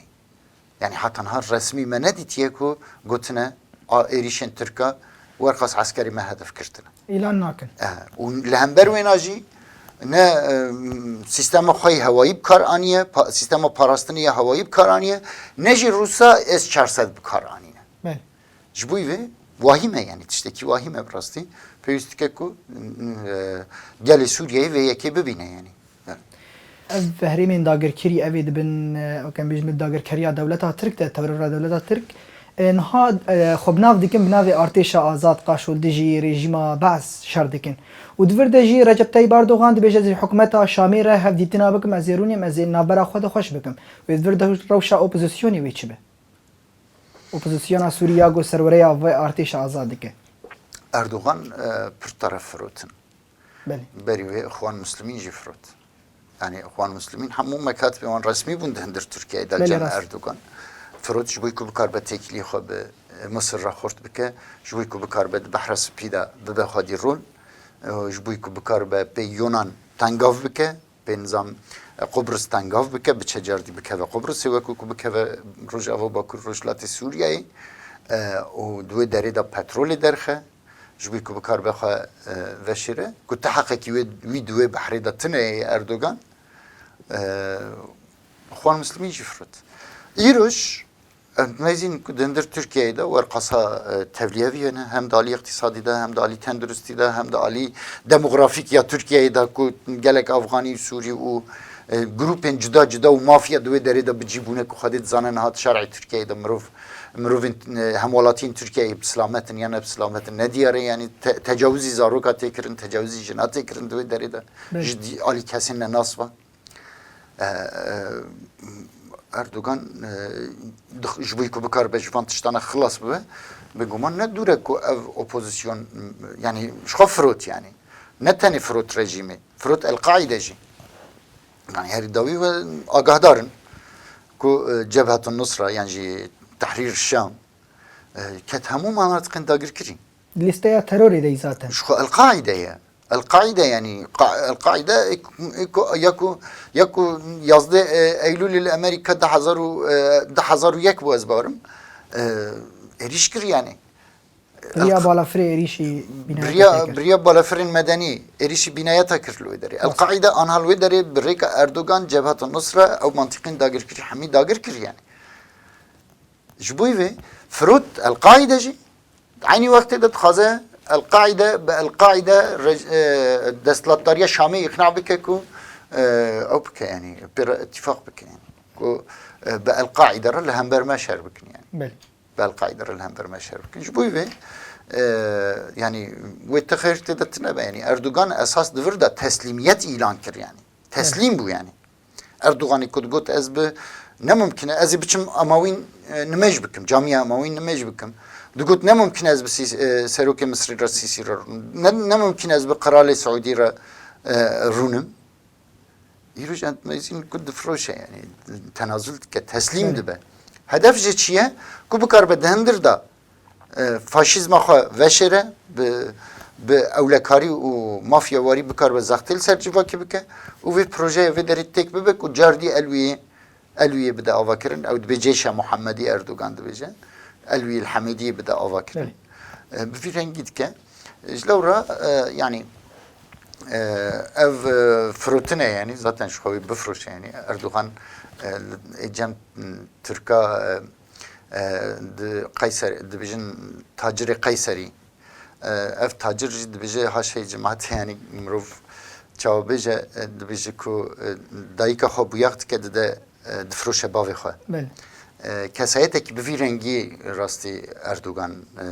Yani heta niha resmî me nedîtiye ku gotine a êrîşên Tirka werqas eskerî me hedef girtine. Îlan nakin. E, û li hember wêna jî ne, e, sîstema xwe yê hewayî bi kar aniye, pa-, sîstema parastinê ya hewayî bi kar aniye, ne jî Rûsa S çar sed bi kar anîne. Belê. Ji bo vê wahîm e, yani tiştekî wahîm e bi rastî. Pêwîst dike ku, e, gelê Sûriyeyê vê yekê bibîne yani. Ev herêmên dagirkirî, ev ê dibin, e, weke em bêjin, dagirkeriya dewleta Tirk de, terora dewleta Tirk, e, niha, e, xwe bi nav dikin, bi navê Artêşa Azad Qaşo dijî rejîma Beas şer dikin. Û di vir de jî Recep Tayyip Erdogan dibêje, ez ê hikûmeta Şamê re hevdîtina bikim, ez ê rûnêm, ez ê navbera xwe de xweş bikim. Wê di vir de rewşa opozisyonê wê çi be? Opozisyona Sûrî ya ku serwereya vê artêşa azad dike. Erdogan, e, pir teref firotin. Belê. Berî wê Ixwan Muslimîn jî firot. Yani Ixwan Muslimîn hemû mekatibê wan resmî bûn di hundir Tirkiyeyê de Belê, cem rast. Erdogan. Firot ji bo ku bikaribe têkilî xwe bi, e, Misir re xurt bike, ji bo ku bikaribe di Behra Spî de bibe xwedî rol, e, ji bo ku bikaribe pê Yunan tengav bike, pê nizam, e, Qubris tengav bike, biçe cardî bikeve Qubrisê, wekî ku bikeve Rojava Bakur, Rojhilatê Sûriyeyê, e, û di wê derê de petrolê derxe, ji bo ku bikaribe xwe, e, veşêre, ku ti heqekî wê, wî di wê behrê de tune ye Erdogan, e, Xwan Muslimî jî firot. Îroj, Em dibêjin ku di hundir Tirkiyeyê de werqasa, e, tevliyevî hene, hem di alî îqtîsadî de, hem di alî tenduristî de, hem di alî demografîk ya Tirkiyeyê de ku gelek Afganî, Sûrî û, e, grûpên cuda cuda û mafya di wê derê de bi cî bûne ku Xwedê dizane niha di şerê Tirkiyeyê de mirov, mirovên, e, hemwelatiyên Tirkiyeyê bi silamet in ya ne bi silamet in nediyar e, yanî te-, tecawizî zaroka tê kirin, tecawizî jina tê kirin di wê derê de Belê. ji dî-, alî kesên nenas ve. E, e, Erdogan, e, dix-, ji bo ku bikaribe ji van tiştana xilas bibe, bêguman ne dûr e ku ev opozîsyon, yani ji xwe firot yani. Ne tenê firot rejîmê, firot El-Qaîde jî. Yani herî dawî we agahdar in ku, e, Cebhetun Nusra yan jî Tehrîr Şam, e, ket hemû manatiqên dagirkirî. Lîsteya terorê de yî zaten. Ji xwe El-Qaîde ye. El-Qaîde yani, qa-, El-Qaîde ek-, ek-, ya ku, ya ku yazdeh, e, Eylûlê li Amerîka du hezar û, e, du hezar û yek bû ez barim. E, êrîş kir yani. Biriya El-, balafirê êrîşî bînayeta biriya, tê kir. Biriya balafirên medenî êrîşî bînayeta kir li wê derê. Rast. El-Qaîde anha li wê derê bi rêka Erdogan, Cebheta Nusra ew mantiqên dagirkirî hemî dagir kir yani. Ji bo vê firot El-Qaîde jî, eynî wextê de dixwaze El-Qaîde bi El-Qaîde rej-, e, desthilatdariya Şamê îqna bike ku, e, ew bike, yani pê re îtîfaq bike, yani ku, e, bi El-Qaîde re li hember me şer bikin, yani. Belê. Bi El-Qaîde re li hember me şer bikin. Ji bo vê, e, yani wê te xêr tê de tine be, yani Erdogan esas di vir de teslîmiyet îlan kir, yani. Teslîm Evet. bû, yani. Erdoganî ku digot ez bi ne mumkin e ez ê biçim Emawîn e, nimêj bikim, camiya Emawîn nimêj bikim. Digot ne mumkin e ez bi Sîs- e, serokê Misrî re Sîsî re rûnim. Ne, ne mumkin e ez bi qiralê Siûdî re e, rûnim. Îroj Entmezîn ku difiroşe, yani tenazul dike, teslîm dibe. Hedef jî çi ye? Ku bikaribe di hindir de e, faşîzma xwe veşêre, bi, bi ewlekarî û mafyawarî bikaribe zextê li ser civakê bike û vê projeyê vê derê têk bibe ku cardî elwiyê, elwiyê bide avakirin. Ew dibê cêşa Muhammedî, Erdogan dibêje. Elwiyê li Hemêdiyê bide avakirin. E, bi vî rengî dike. Ji lewra, e, yani, e, ev, e, firotine, yani zaten ji xwe wê bifroşe, yani Erdogan, e, li, e, cem, m, Tirka, e, e, di Qeyser, dibêjin tacirê Qeyserî. E, ev tacir jî dibêje haşê cemaatê, yani mirov çawa bêje, e, dibêje ku, e, dayika xwe bûyax dike dide, e, difiroşe bavê xwe. Belê. E, kesayetekî bi vî rengî rastî Erdogan, e,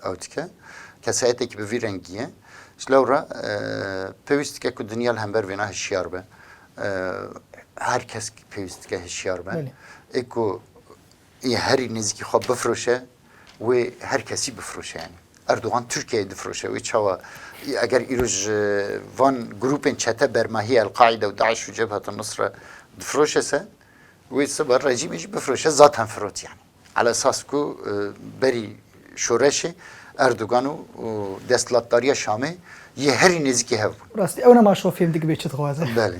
ew dike. Kesayetekî bi vî rengî ye. Ji lewra, e, pêwîst dike ku dinya li hember vêna hişyar be. E, her kes pêwîst dike hişyar be. Belê. Ê ku yê herî nêzîkî xwe bifroşe, wê her kesî bifroşe yani. Erdogan Tirkiyeyê difroşe. Wê çawa, eger îro ji van grûpên çete bermahî El-Qaîde û DAIŞ û Cebhet Nusre difroşe se, wê sibe rejîmê jî bifroşe, zaten firot yani. Ala esas ku, e, berî şoreşê Erdogan û, û desthilatdariya Şamê yê herî nêzîkî hev bûn. Rastî ew nema şo fêm dikibê çi dixwaze. Belê.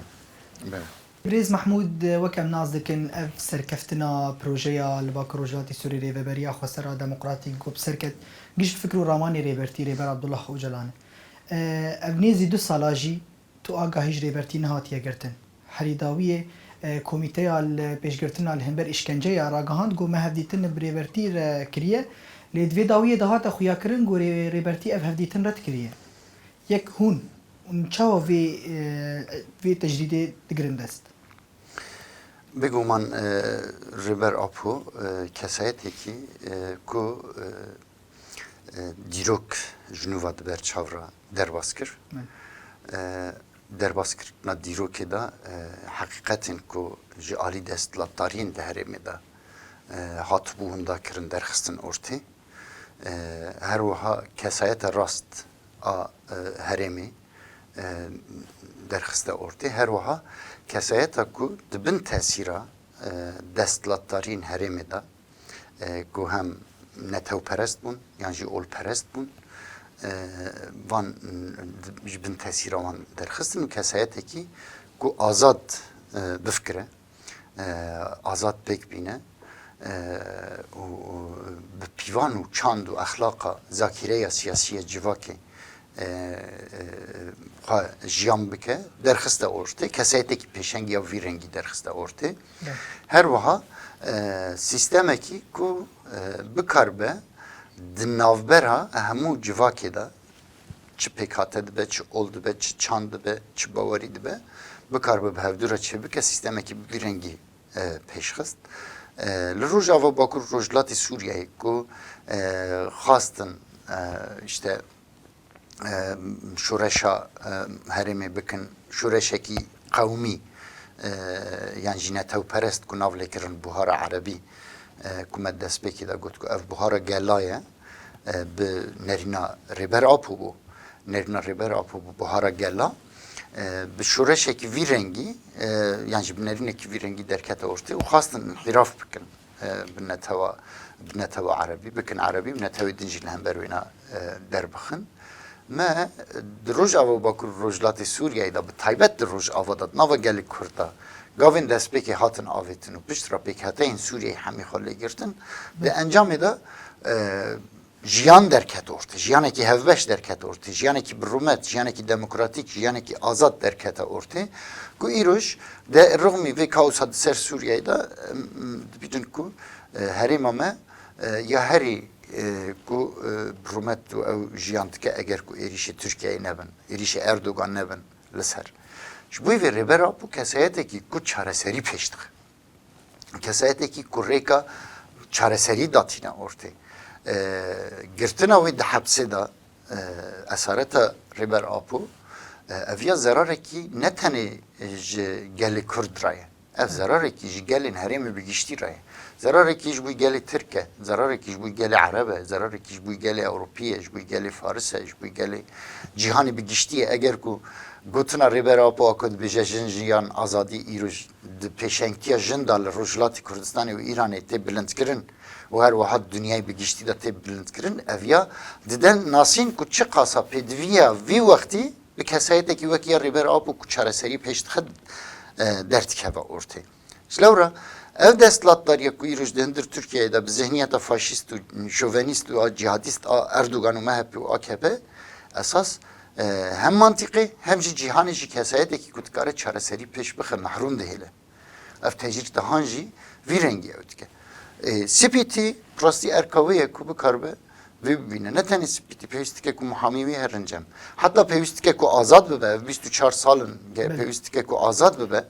Belê. Birêz Mehmûd, wek em nas dikin, ev serkeftina projeya li Bakur Rojhilatê Sûrê Rêveberiya Xwesera Demokratîk ku bi ser ket, giş bi fikr û ramanê Rêbertî Rêber Abdullah Ocalan e. E, ev nêzî du sala jî tu agahî ji Rêbertî nehatiye girtin. Herî dawiyê, e, komîteya li pêşgirtina li hember îşkenceya ragihand ku me hevdîtin bi Rêbertî re kiriye, lê di vê dawiyê de hate xuyakirin ku Rê-, Rêbertî ev hevdîtin red kiriye. Yek hûn, hûn çawa vê, e, vê tecrîdê digirin dest? Bêguman, e, Rêber Apo, e, kesayetekî, e, ku, e, e, dîrok ji nû ve di ber çav re derbas kir. Evet. E, derbaskirina dîrokê de, e, heqîqetên ku ji alî desthilatdariyên di herêmê de, e, hatibû winda kirin derxistin ortê. E, her wiha kesayeta rast a, e, herêmê, e, derxiste ortê. Her wiha kesayeta ku di bin tesîra, e, desthilatdariyên herêmê de, e, ku hem netewperest bûn yan jî olperest bûn, e, van, e, ji bin tesîra wan derxistin û kesayetekî ku azad, e, bifikire, e, azad pêk bîne, e, û, û bi pîvan û çand û exlaqa zakîreya siyasî ya civakê, e, e, xwe jiyan bike, derxiste ortê, kesayetekî pêşengiya vî rengî derxiste ortê. Evet. Her wiha, e, sîstemekî ku, e, bikaribe di navbera hemû civakê de çi pêkhate dibe, çi ol dibe, çi çand dibe, çi bawerî dibe, bikaribe bi hevdû re çêbike, sîstemekî bi vî rengî, e, pêşxist. E, li Rojava Bakur Rojhilatê Sûriyeyê ku, e, xwastin, e, işte, e, şoreşa, e, herêmê bikin, şoreşekî qewmî, e, yan jî netewperest ku nav lê kirin Buhara Erebî, e, ku me destpêkê de got ku ev buhara gela ye, e, bi nerîna Rêber Apo bû. Nerîna Rêber Apo bû buhara gela. E, bi şoreşekî vî rengî, e, yan jî bi nerînekî vî rengî derkete ortê û xwastin înhîraf bikin. E, bi netewa, bi netewa erebî, bikin erebî, bi netewê din jî li hember wêna, e, derbixin. Me di Rojava û Bakur û Rojhilatê Sûriyeyê de, bi taybet di Rojava de, di nava gelê Kurd de, gavên destpêkê hatin avêtin û pişt re pêkhateyên Sûriyeyê hemî xwe lê girtin. Di encamê de, e, jiyan derket ortê, jiyanekî hevbeş derket ortê, jiyanekî bi rûmet, jiyanekî demokratîk, jiyanekî azad derkete ortê, ku îroj de rixmî vê kaosa di ser Sûriyeyê de, em, em, dibînin ku, e, herêma me, e, ya herî, e, ku, e, bi rûmet û ew jiyan dike, eger ku êrîşê Tirkiyeyê nebin, êrîşê Erdogan nebin li ser. Ji bo vê Rêber Apo kesayetekî ku çareserî pêş dixe. Kesayetekî ku rêka çareserî datîne ortê. E, girtina wê di hepsê de, e, esareta Rêber Apo, e, eviya zerarekî ne tenê ji gelê Kurd re ye. Ev zerarekî ji gelên herêmê bi giştî re ye. Zerarekî ji bo gelê Tirk e, zerarekî ji bo gelê Ereb e, zerarekî ji bo gelê Ewropî ye, ji bo gelê Faris e, ji bo gelê cîhanê bi giştî ye. Eger ku gotina Rêber Apo a ku dibêje jin, jiyan, azadî îroj di pêşengtiya jin de li Rojhilatê Kurdistanê û Îranê tê bilindkirin û her wiha di dinyayê bi giştî de tê bilindkirin, ev ya dide nasîn ku çiqasa pêdiviya vî wextî bi kesayetekî wekî ya Rêber Apo ku çareserî pêş dixe, e, derdikeve ortê. Ji lewra ev desthilatdariya ku îroj di hundir Tirkiyeyê de bi zihniyeta faşîst û şovenîst û a cîhadîst a Erdogan û M H P û A K P esas, e, hem mantîqî hem jî cîhanê ji kesayetekî ku dikare çareserî pêş bixe mehrûm dihêle. Ev tecrîd de han jî vî rengî ew dike. E, C P T rastî erka wê ye ku bikaribe vê bibîne. Ne tenê C P T pêwîst dike ku muhamî wî herin cem. Heta pêwîst dike ku azad bibe, ev bîst û çar sal in ge Belê. pêwîst dike ku azad bibe.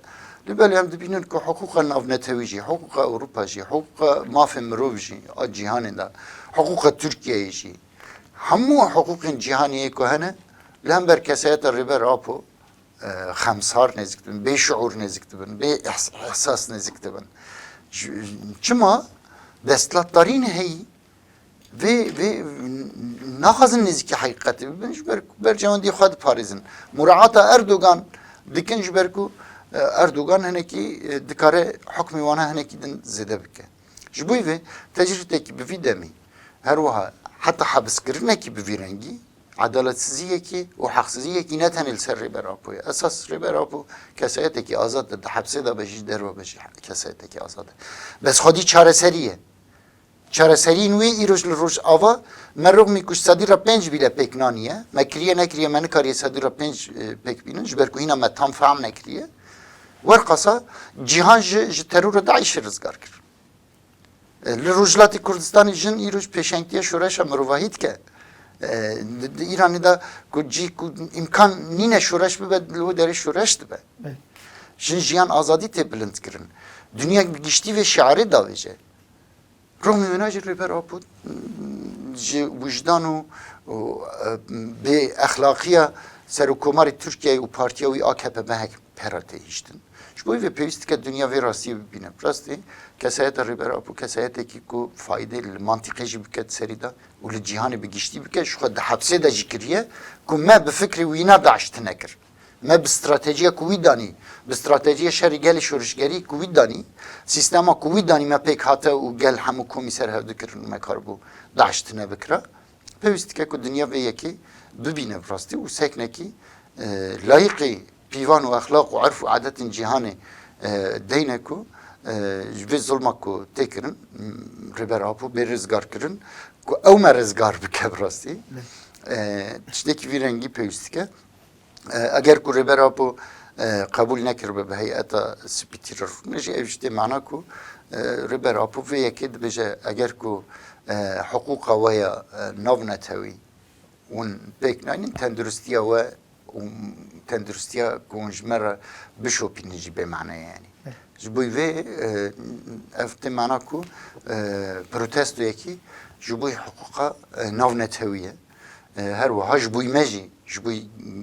Lê belê em dibînin ku hiqûqa navnetewî jî, hiqûqa Ewropa jî, hiqûqa mafê mirov jî a cîhanê de, hiqûqa Tirkiyeyê jî, hemû hiqûqên cîhanê yê ku hene, li hember kesayeta Rêber Apo, e, xemsar nêzik dibin, bê şiûr nêzik dibin, bê ihs-, ihsas nêzik dibin. Ji-, çima desthilatdarî ne heyî, vê, vê naxwazin nêzîkî heqîqetê bibin, ji ber ku berjewendî xwe diparêzin. Muraata Erdogan dikin, ji ber ku, e, Erdogan hinekî, e, dikare hukmê wana hinekî din zêde bike. Ji bo vê tecrîdekî bi vî demî, her wiha heta hebiskirinekî bi vî rengî, edaletsiziyekî û heqsiziyekî ne tenê li ser Rêber Apo ye. Esas Rêber Apo kesayetekî azad e, di hepsê de be jî, derve be jî kesayetekî azad e. Bes xwedî çareserî ye. Çareseriyên wê îroj li Rojava me rixmî ku ji sedî re pênc bîle pêk naniye. Me kiriye nekiriye, me nikariye sedî re pênc, e, pêk bînin, ji ber ku hîna me tam fehm nekiriye. Werqasa cîhan ji, ji terora DAIŞê rizgar kir. E, li Rojhilatê Kurdistanê jin îroj pêşengtiya şoreşa mirovahî dike. E, di, di Îranê de ku cî ku îmkan nîne şoreş bibe, li wê derê şoreş dibe. Belê. Jin, jiyan, azadî tê bilind kirin. Dinya bi giştî vê şiarê davêje. Rixmî wêna jî Rêber Apo, m, ji wijdan û, û, e, bê exlaqiya Serokkomarê Tirkiyeyê û partiya wî A K P M H P re tê hiştin. Ji bo vê pêwîst dike dinya vê rastiyê bibîne. Bi rastî kesayeta Rêber Apo kesayetekî ku faydê li mantîqê jî bike di serî de û li cîhanê bi giştî bike, ji xwe di hepsê de jî kiriye ku me bi fikrê wîna DAIŞ tune kir. Me bi stratejiya ku wî danî, bi stratejiya şerê gelê şorişgerî ku wî danî, sîstema ku wî danî me pêk hate û gel hemû komî ser hev dikirin û me karibû DAIŞ tune bikira. Pêwîst dike ku dinya vê yekê bibîne bi rastî û seknekî, e, layiqî pîvan û exlaq û erf û adetên cîhanê, e, deyne ku, e, ji vê zilma ku tê kirin, m, Rêber Apo bê rizgar kirin, ku ew me rizgar bike bi rastî. Ne. E, tiştekî vî rengî pêwîst dike. E, eger ku Rêber Apo, e, qebûl nekiribe bi heyeta C P T re rûne jî, ev jî tê mana ku, e, Rêber Apo vê yekê dibêje, eger ku, e, hiqûqa we ya, e, navnetewî hûn pêk naynin, tenduristiya we û tenduristiya ku hûn ji me re bişopînin jî bê mane ye, yanî. Evet. Ji bo vê, e, ev tê mana ku, e, protestoyekî ji bo hiqûqa, e, navnetewî ye. E, her wiha ji bo me jî, ji bo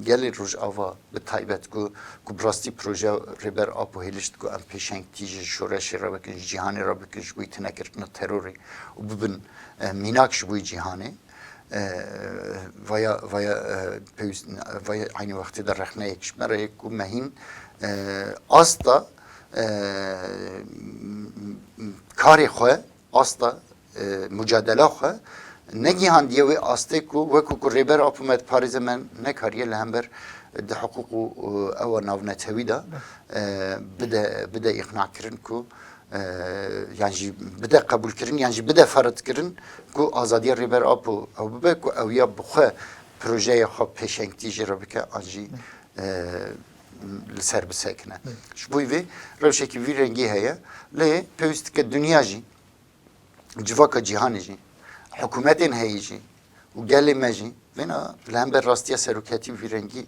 gelê Rojava bi taybet ku, ku bi rastî projeya Rêber Apo hêlişt ku em pêşengtî ji şoreşê re bikin, ji cîhanê re bikin, ji bo tunekirina terorê û bibin, e, mînak ji bo cîhanê. E, vaya, vaya, e, pêwîst, vaya eynî wextê de rexneyek ji me re ye ku me hîn, e, asta, e, karê xwe, asta, e, mucadela xwe negihandiye wê astê ku wekî ku Rêber Apo me diparêze, me nekariye li hember di hiqûq û, û ewa navnetewî de, e, bide, bide îqnakirin ku, e, yan jî bide qebûlkirin, yan jî bide feridkirin ku azadiya Rêber Apo ew bibe ku ew ya bi xwe projeya xwe pêşengtî jê re bike, an jî, e, li ser bisekine. Ji bo vê rewşekî vî rengî heye, lê pêwîst dike dinya jî, civaka cîhanê jî, hikûmetên heyî jî û gelê me jî vêna li hember rastiya seroketî vî rengî,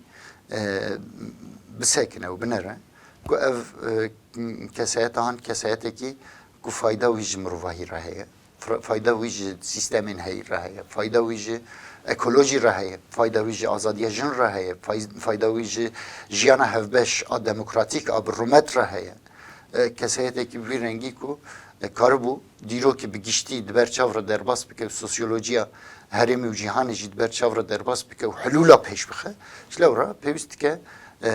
e, bisekine û binere ku ev, e, kesayeta han kesayetekî ku fayda wî ji mirovahî re heye, fra-, fayda wî ji sîstemên heyî re heye, fayda wî ji ekolojî re heye, fayda wî ji azadiya jin re heye, fay-, fayda wî ji jiyana hevbeş a demokratîk a bi rûmet re heye. e, kesayetekî bi vî rengî ku, e, karibû dîrokî bi giştî di ber çav re derbas bike û sosyolojiya herêmê û cîhanê jî di ber çav re derbas bike û hilûla pêş bixe. Ji lewra pêwîst dike, e,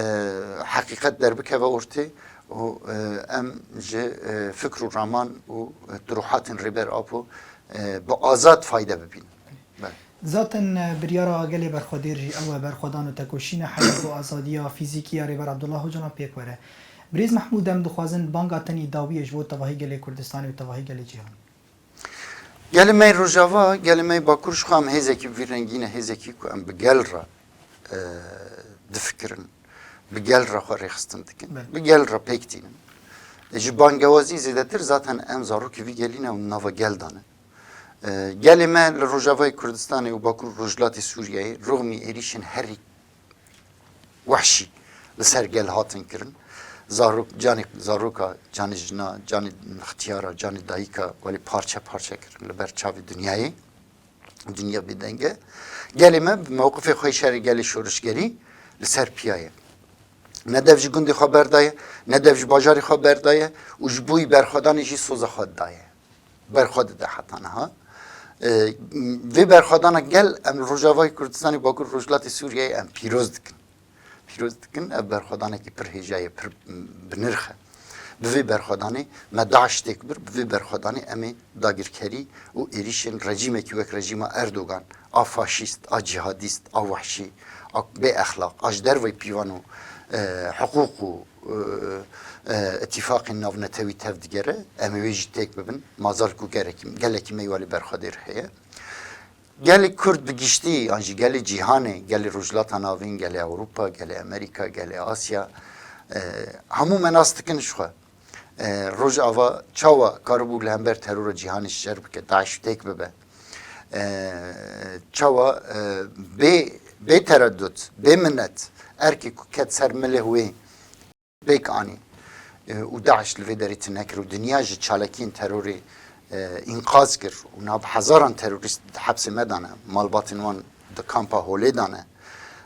heqîqet derbikeve ortê û, e, em ji, e, fikr û raman û, e, turuhatên Rêber Apo, e, bi azad fayde bibînin. Belê. Zaten, e, biryara gelê berxwedêr jî ew e, berxwedan û tekoşîn e, heta ku azadiya fîzîkî ya Rêber Abdullah Ocalan pêk were. Birêz Mehmûd, em dixwazin banga tenî dawiyê ji bo tevahî gelê Kurdistanê û tevahî gelê cîhanê. Gelê me yê Rojava, gelê me yê Bakur ji xwe em hêzekî bi vî rengî ne, hêzekî ku em bi gel re, e, difikirin, bi gel re xwe rêxistin dikin, Belê. bi gel re pêk tînin. E, ji bangewazî zêdetir zaten em zarokê vî gelî ne û nava gel de ne. E, gelê me li Rojavayê Kurdistanê û Bakur û Rojhilatê Sûriyeyê rûxmî êrîşên herî wehşî li ser gel hatin kirin. Zarok, canê zaroka, canê jina, canê ixtiyara, canê dayika welê parçe parçe kirin li ber çavê dinyayê. Dinya bêdeng e. Gelê me bi mewqifê xwe yê şerê gelê şorişgerî li ser piya ye. Ne dev ji gundê xwe berdaye, ne dev ji bajarê xwe berdaye û ji bo wî berxwedanê jî soza xwe didaye. Berxwe dide heta niha. E, vê berxwedana gel em li Rojavayê Kurdistanê, Bakur Rojhilatê Sûriyeyê em pîroz dikin. Pîroz dikin, ev berxwedanekî pir hêja ye, pir bi nirx e. Bi vê berxwedanê me DAIŞ têk bir, bi vê berxwedanê em ê dagirkerî û êrîşên rejîmekî wek rejîma Erdogan, a faşîst, a cîhadîst, a wehşî, a bê exlaq, a ji derveyî pîvan û, e, hiqûq û, e, e, îtîfaqên navnetewî tev digere, em ê wê jî têk bibin. Mazal ku gerekî, gelekî me yê welê berxwedêr heye. Gelê Kurd bi giştî, yan jî gelê cîhanê, gelê Rojhilata Navîn, gelê Ewropa, gelê Amerîka, gelê Asya, e, hemû me nas dikin ji xwe. E, Rojava çawa karibû li hember terora cîhanê şer bike, DAIŞ têk bibe? E, çawa, e, bê, bê tereddut, bê minet, erkê ku ket ser milê wê pêk anî, e, û DAIŞ li vê derê tune kir û dinya ji çalakiyên terorê, e, înqaz kir û niha bi hezaran terorîst di hepsê me de ne, malbatên wan di kampa holê de ne,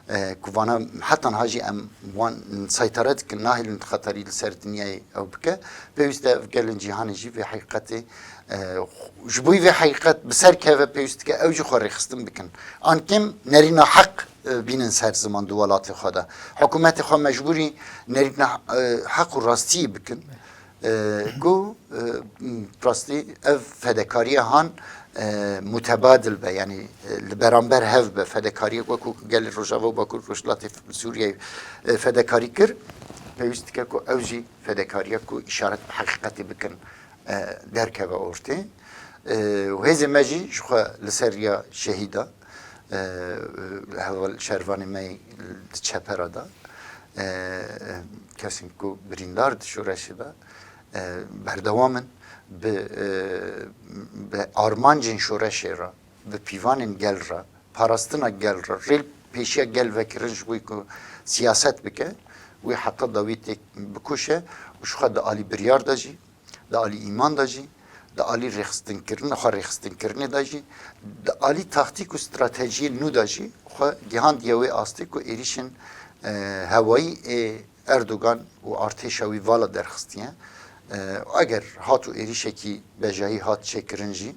e, ku vana heta niha jî em wan seytere dikin, nahêlin xeterî li ser dinyayê ew bike. Pêwîst e ev gelên cîhanê jî vê heqîqetê, e, ji bo vê heqîqet bi ser keve, pêwîst dike ew jî xwe rêxistin bikin. An kêm nerîna heq, e, bînin ser ziman di welatê xwe de. Hikûmetê xwe mecbûrî nerîna, e, heq û rastiyê bikin. E, ku, e, rastî ev fedekariya han, e, mutebadil be, yanî, e, li beramber hev be, fedekariyek wekû gelê Rojava û Bakur Rojhilatê Sûriyeyê, e, fedekarî kir, pêwîst dike ku ew jî fedekariya ku îşaret bi heqîqetê bikin, e, derkeve ortê. E, û hêzê me jî ji xwe li ser riya şehîda, e, heval şervanê me yê di çepera de, e, kesên ku birîndar di şoreşê de, e, berdewam in bi, e, bi armancên şoreşê re, bi pîvanên gel re, parastina gel re, rê li pêşiya gel vekirin ji bo ku siyaset bike, wê heta dawî têk bikuşe û ji xwe di alî biryar de jî, di alî îman de jî, di alî rêxistinkirin, xwe rêxistinkirinê de jî, di alî taktîk û stratejiyên nû de jî xwe gihandiye wê astê ku êrîşên, e, hewayî ê Erdogan û artêşa wî vala derxistiye. E, eger hat û êrîşekî bejayî hat çêkirin jî,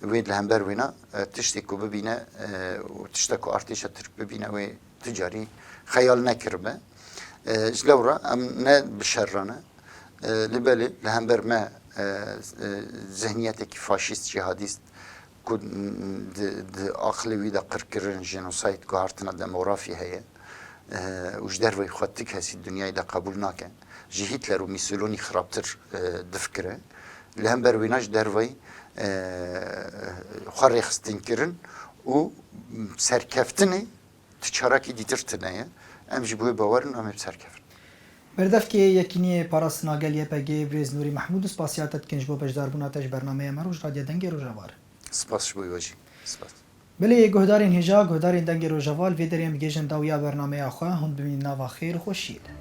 wê li hember wêna, e, tiştê ku bibîne, e, û tişta ku artêşa Tirk bibîne, wê tu carî xeyal nekiribe. E, ji lewra em ne bi şer re ne. E, lê belê li hember me, e, e, zihniyetekî faşîst, cîhadîst ku di, di aqilê wî de qirkirin, jenosayd, guhartina demografî heye, e, û ji derveyî xwe ti kesî dinyayê de qebûl nake. Ji Hitler û Mussolini xirabtir, e, difikire. Li hember wêna ji derveyî, e, xwe rêxistinkirin û serkeftinê ti çarekî dîtir tune ye. Em jî bi wê bawer in, em ê bi ser kevin. Berdevkê Yekîniyê Parastina Gel Y P G, Birêz Nûrî Mehmûd, spasiya te dikin ji bo beşdarbûna te ji bernameya me Rojradyo Dengê Rojava re. Spas ji bo we jî. Spas. Belê guhdarên hêja, guhdarên Dengê Rojava, li vê derê em digihîjin dawiya bernameya xwe, hûn bimînin nava xêr û xweşiyê de.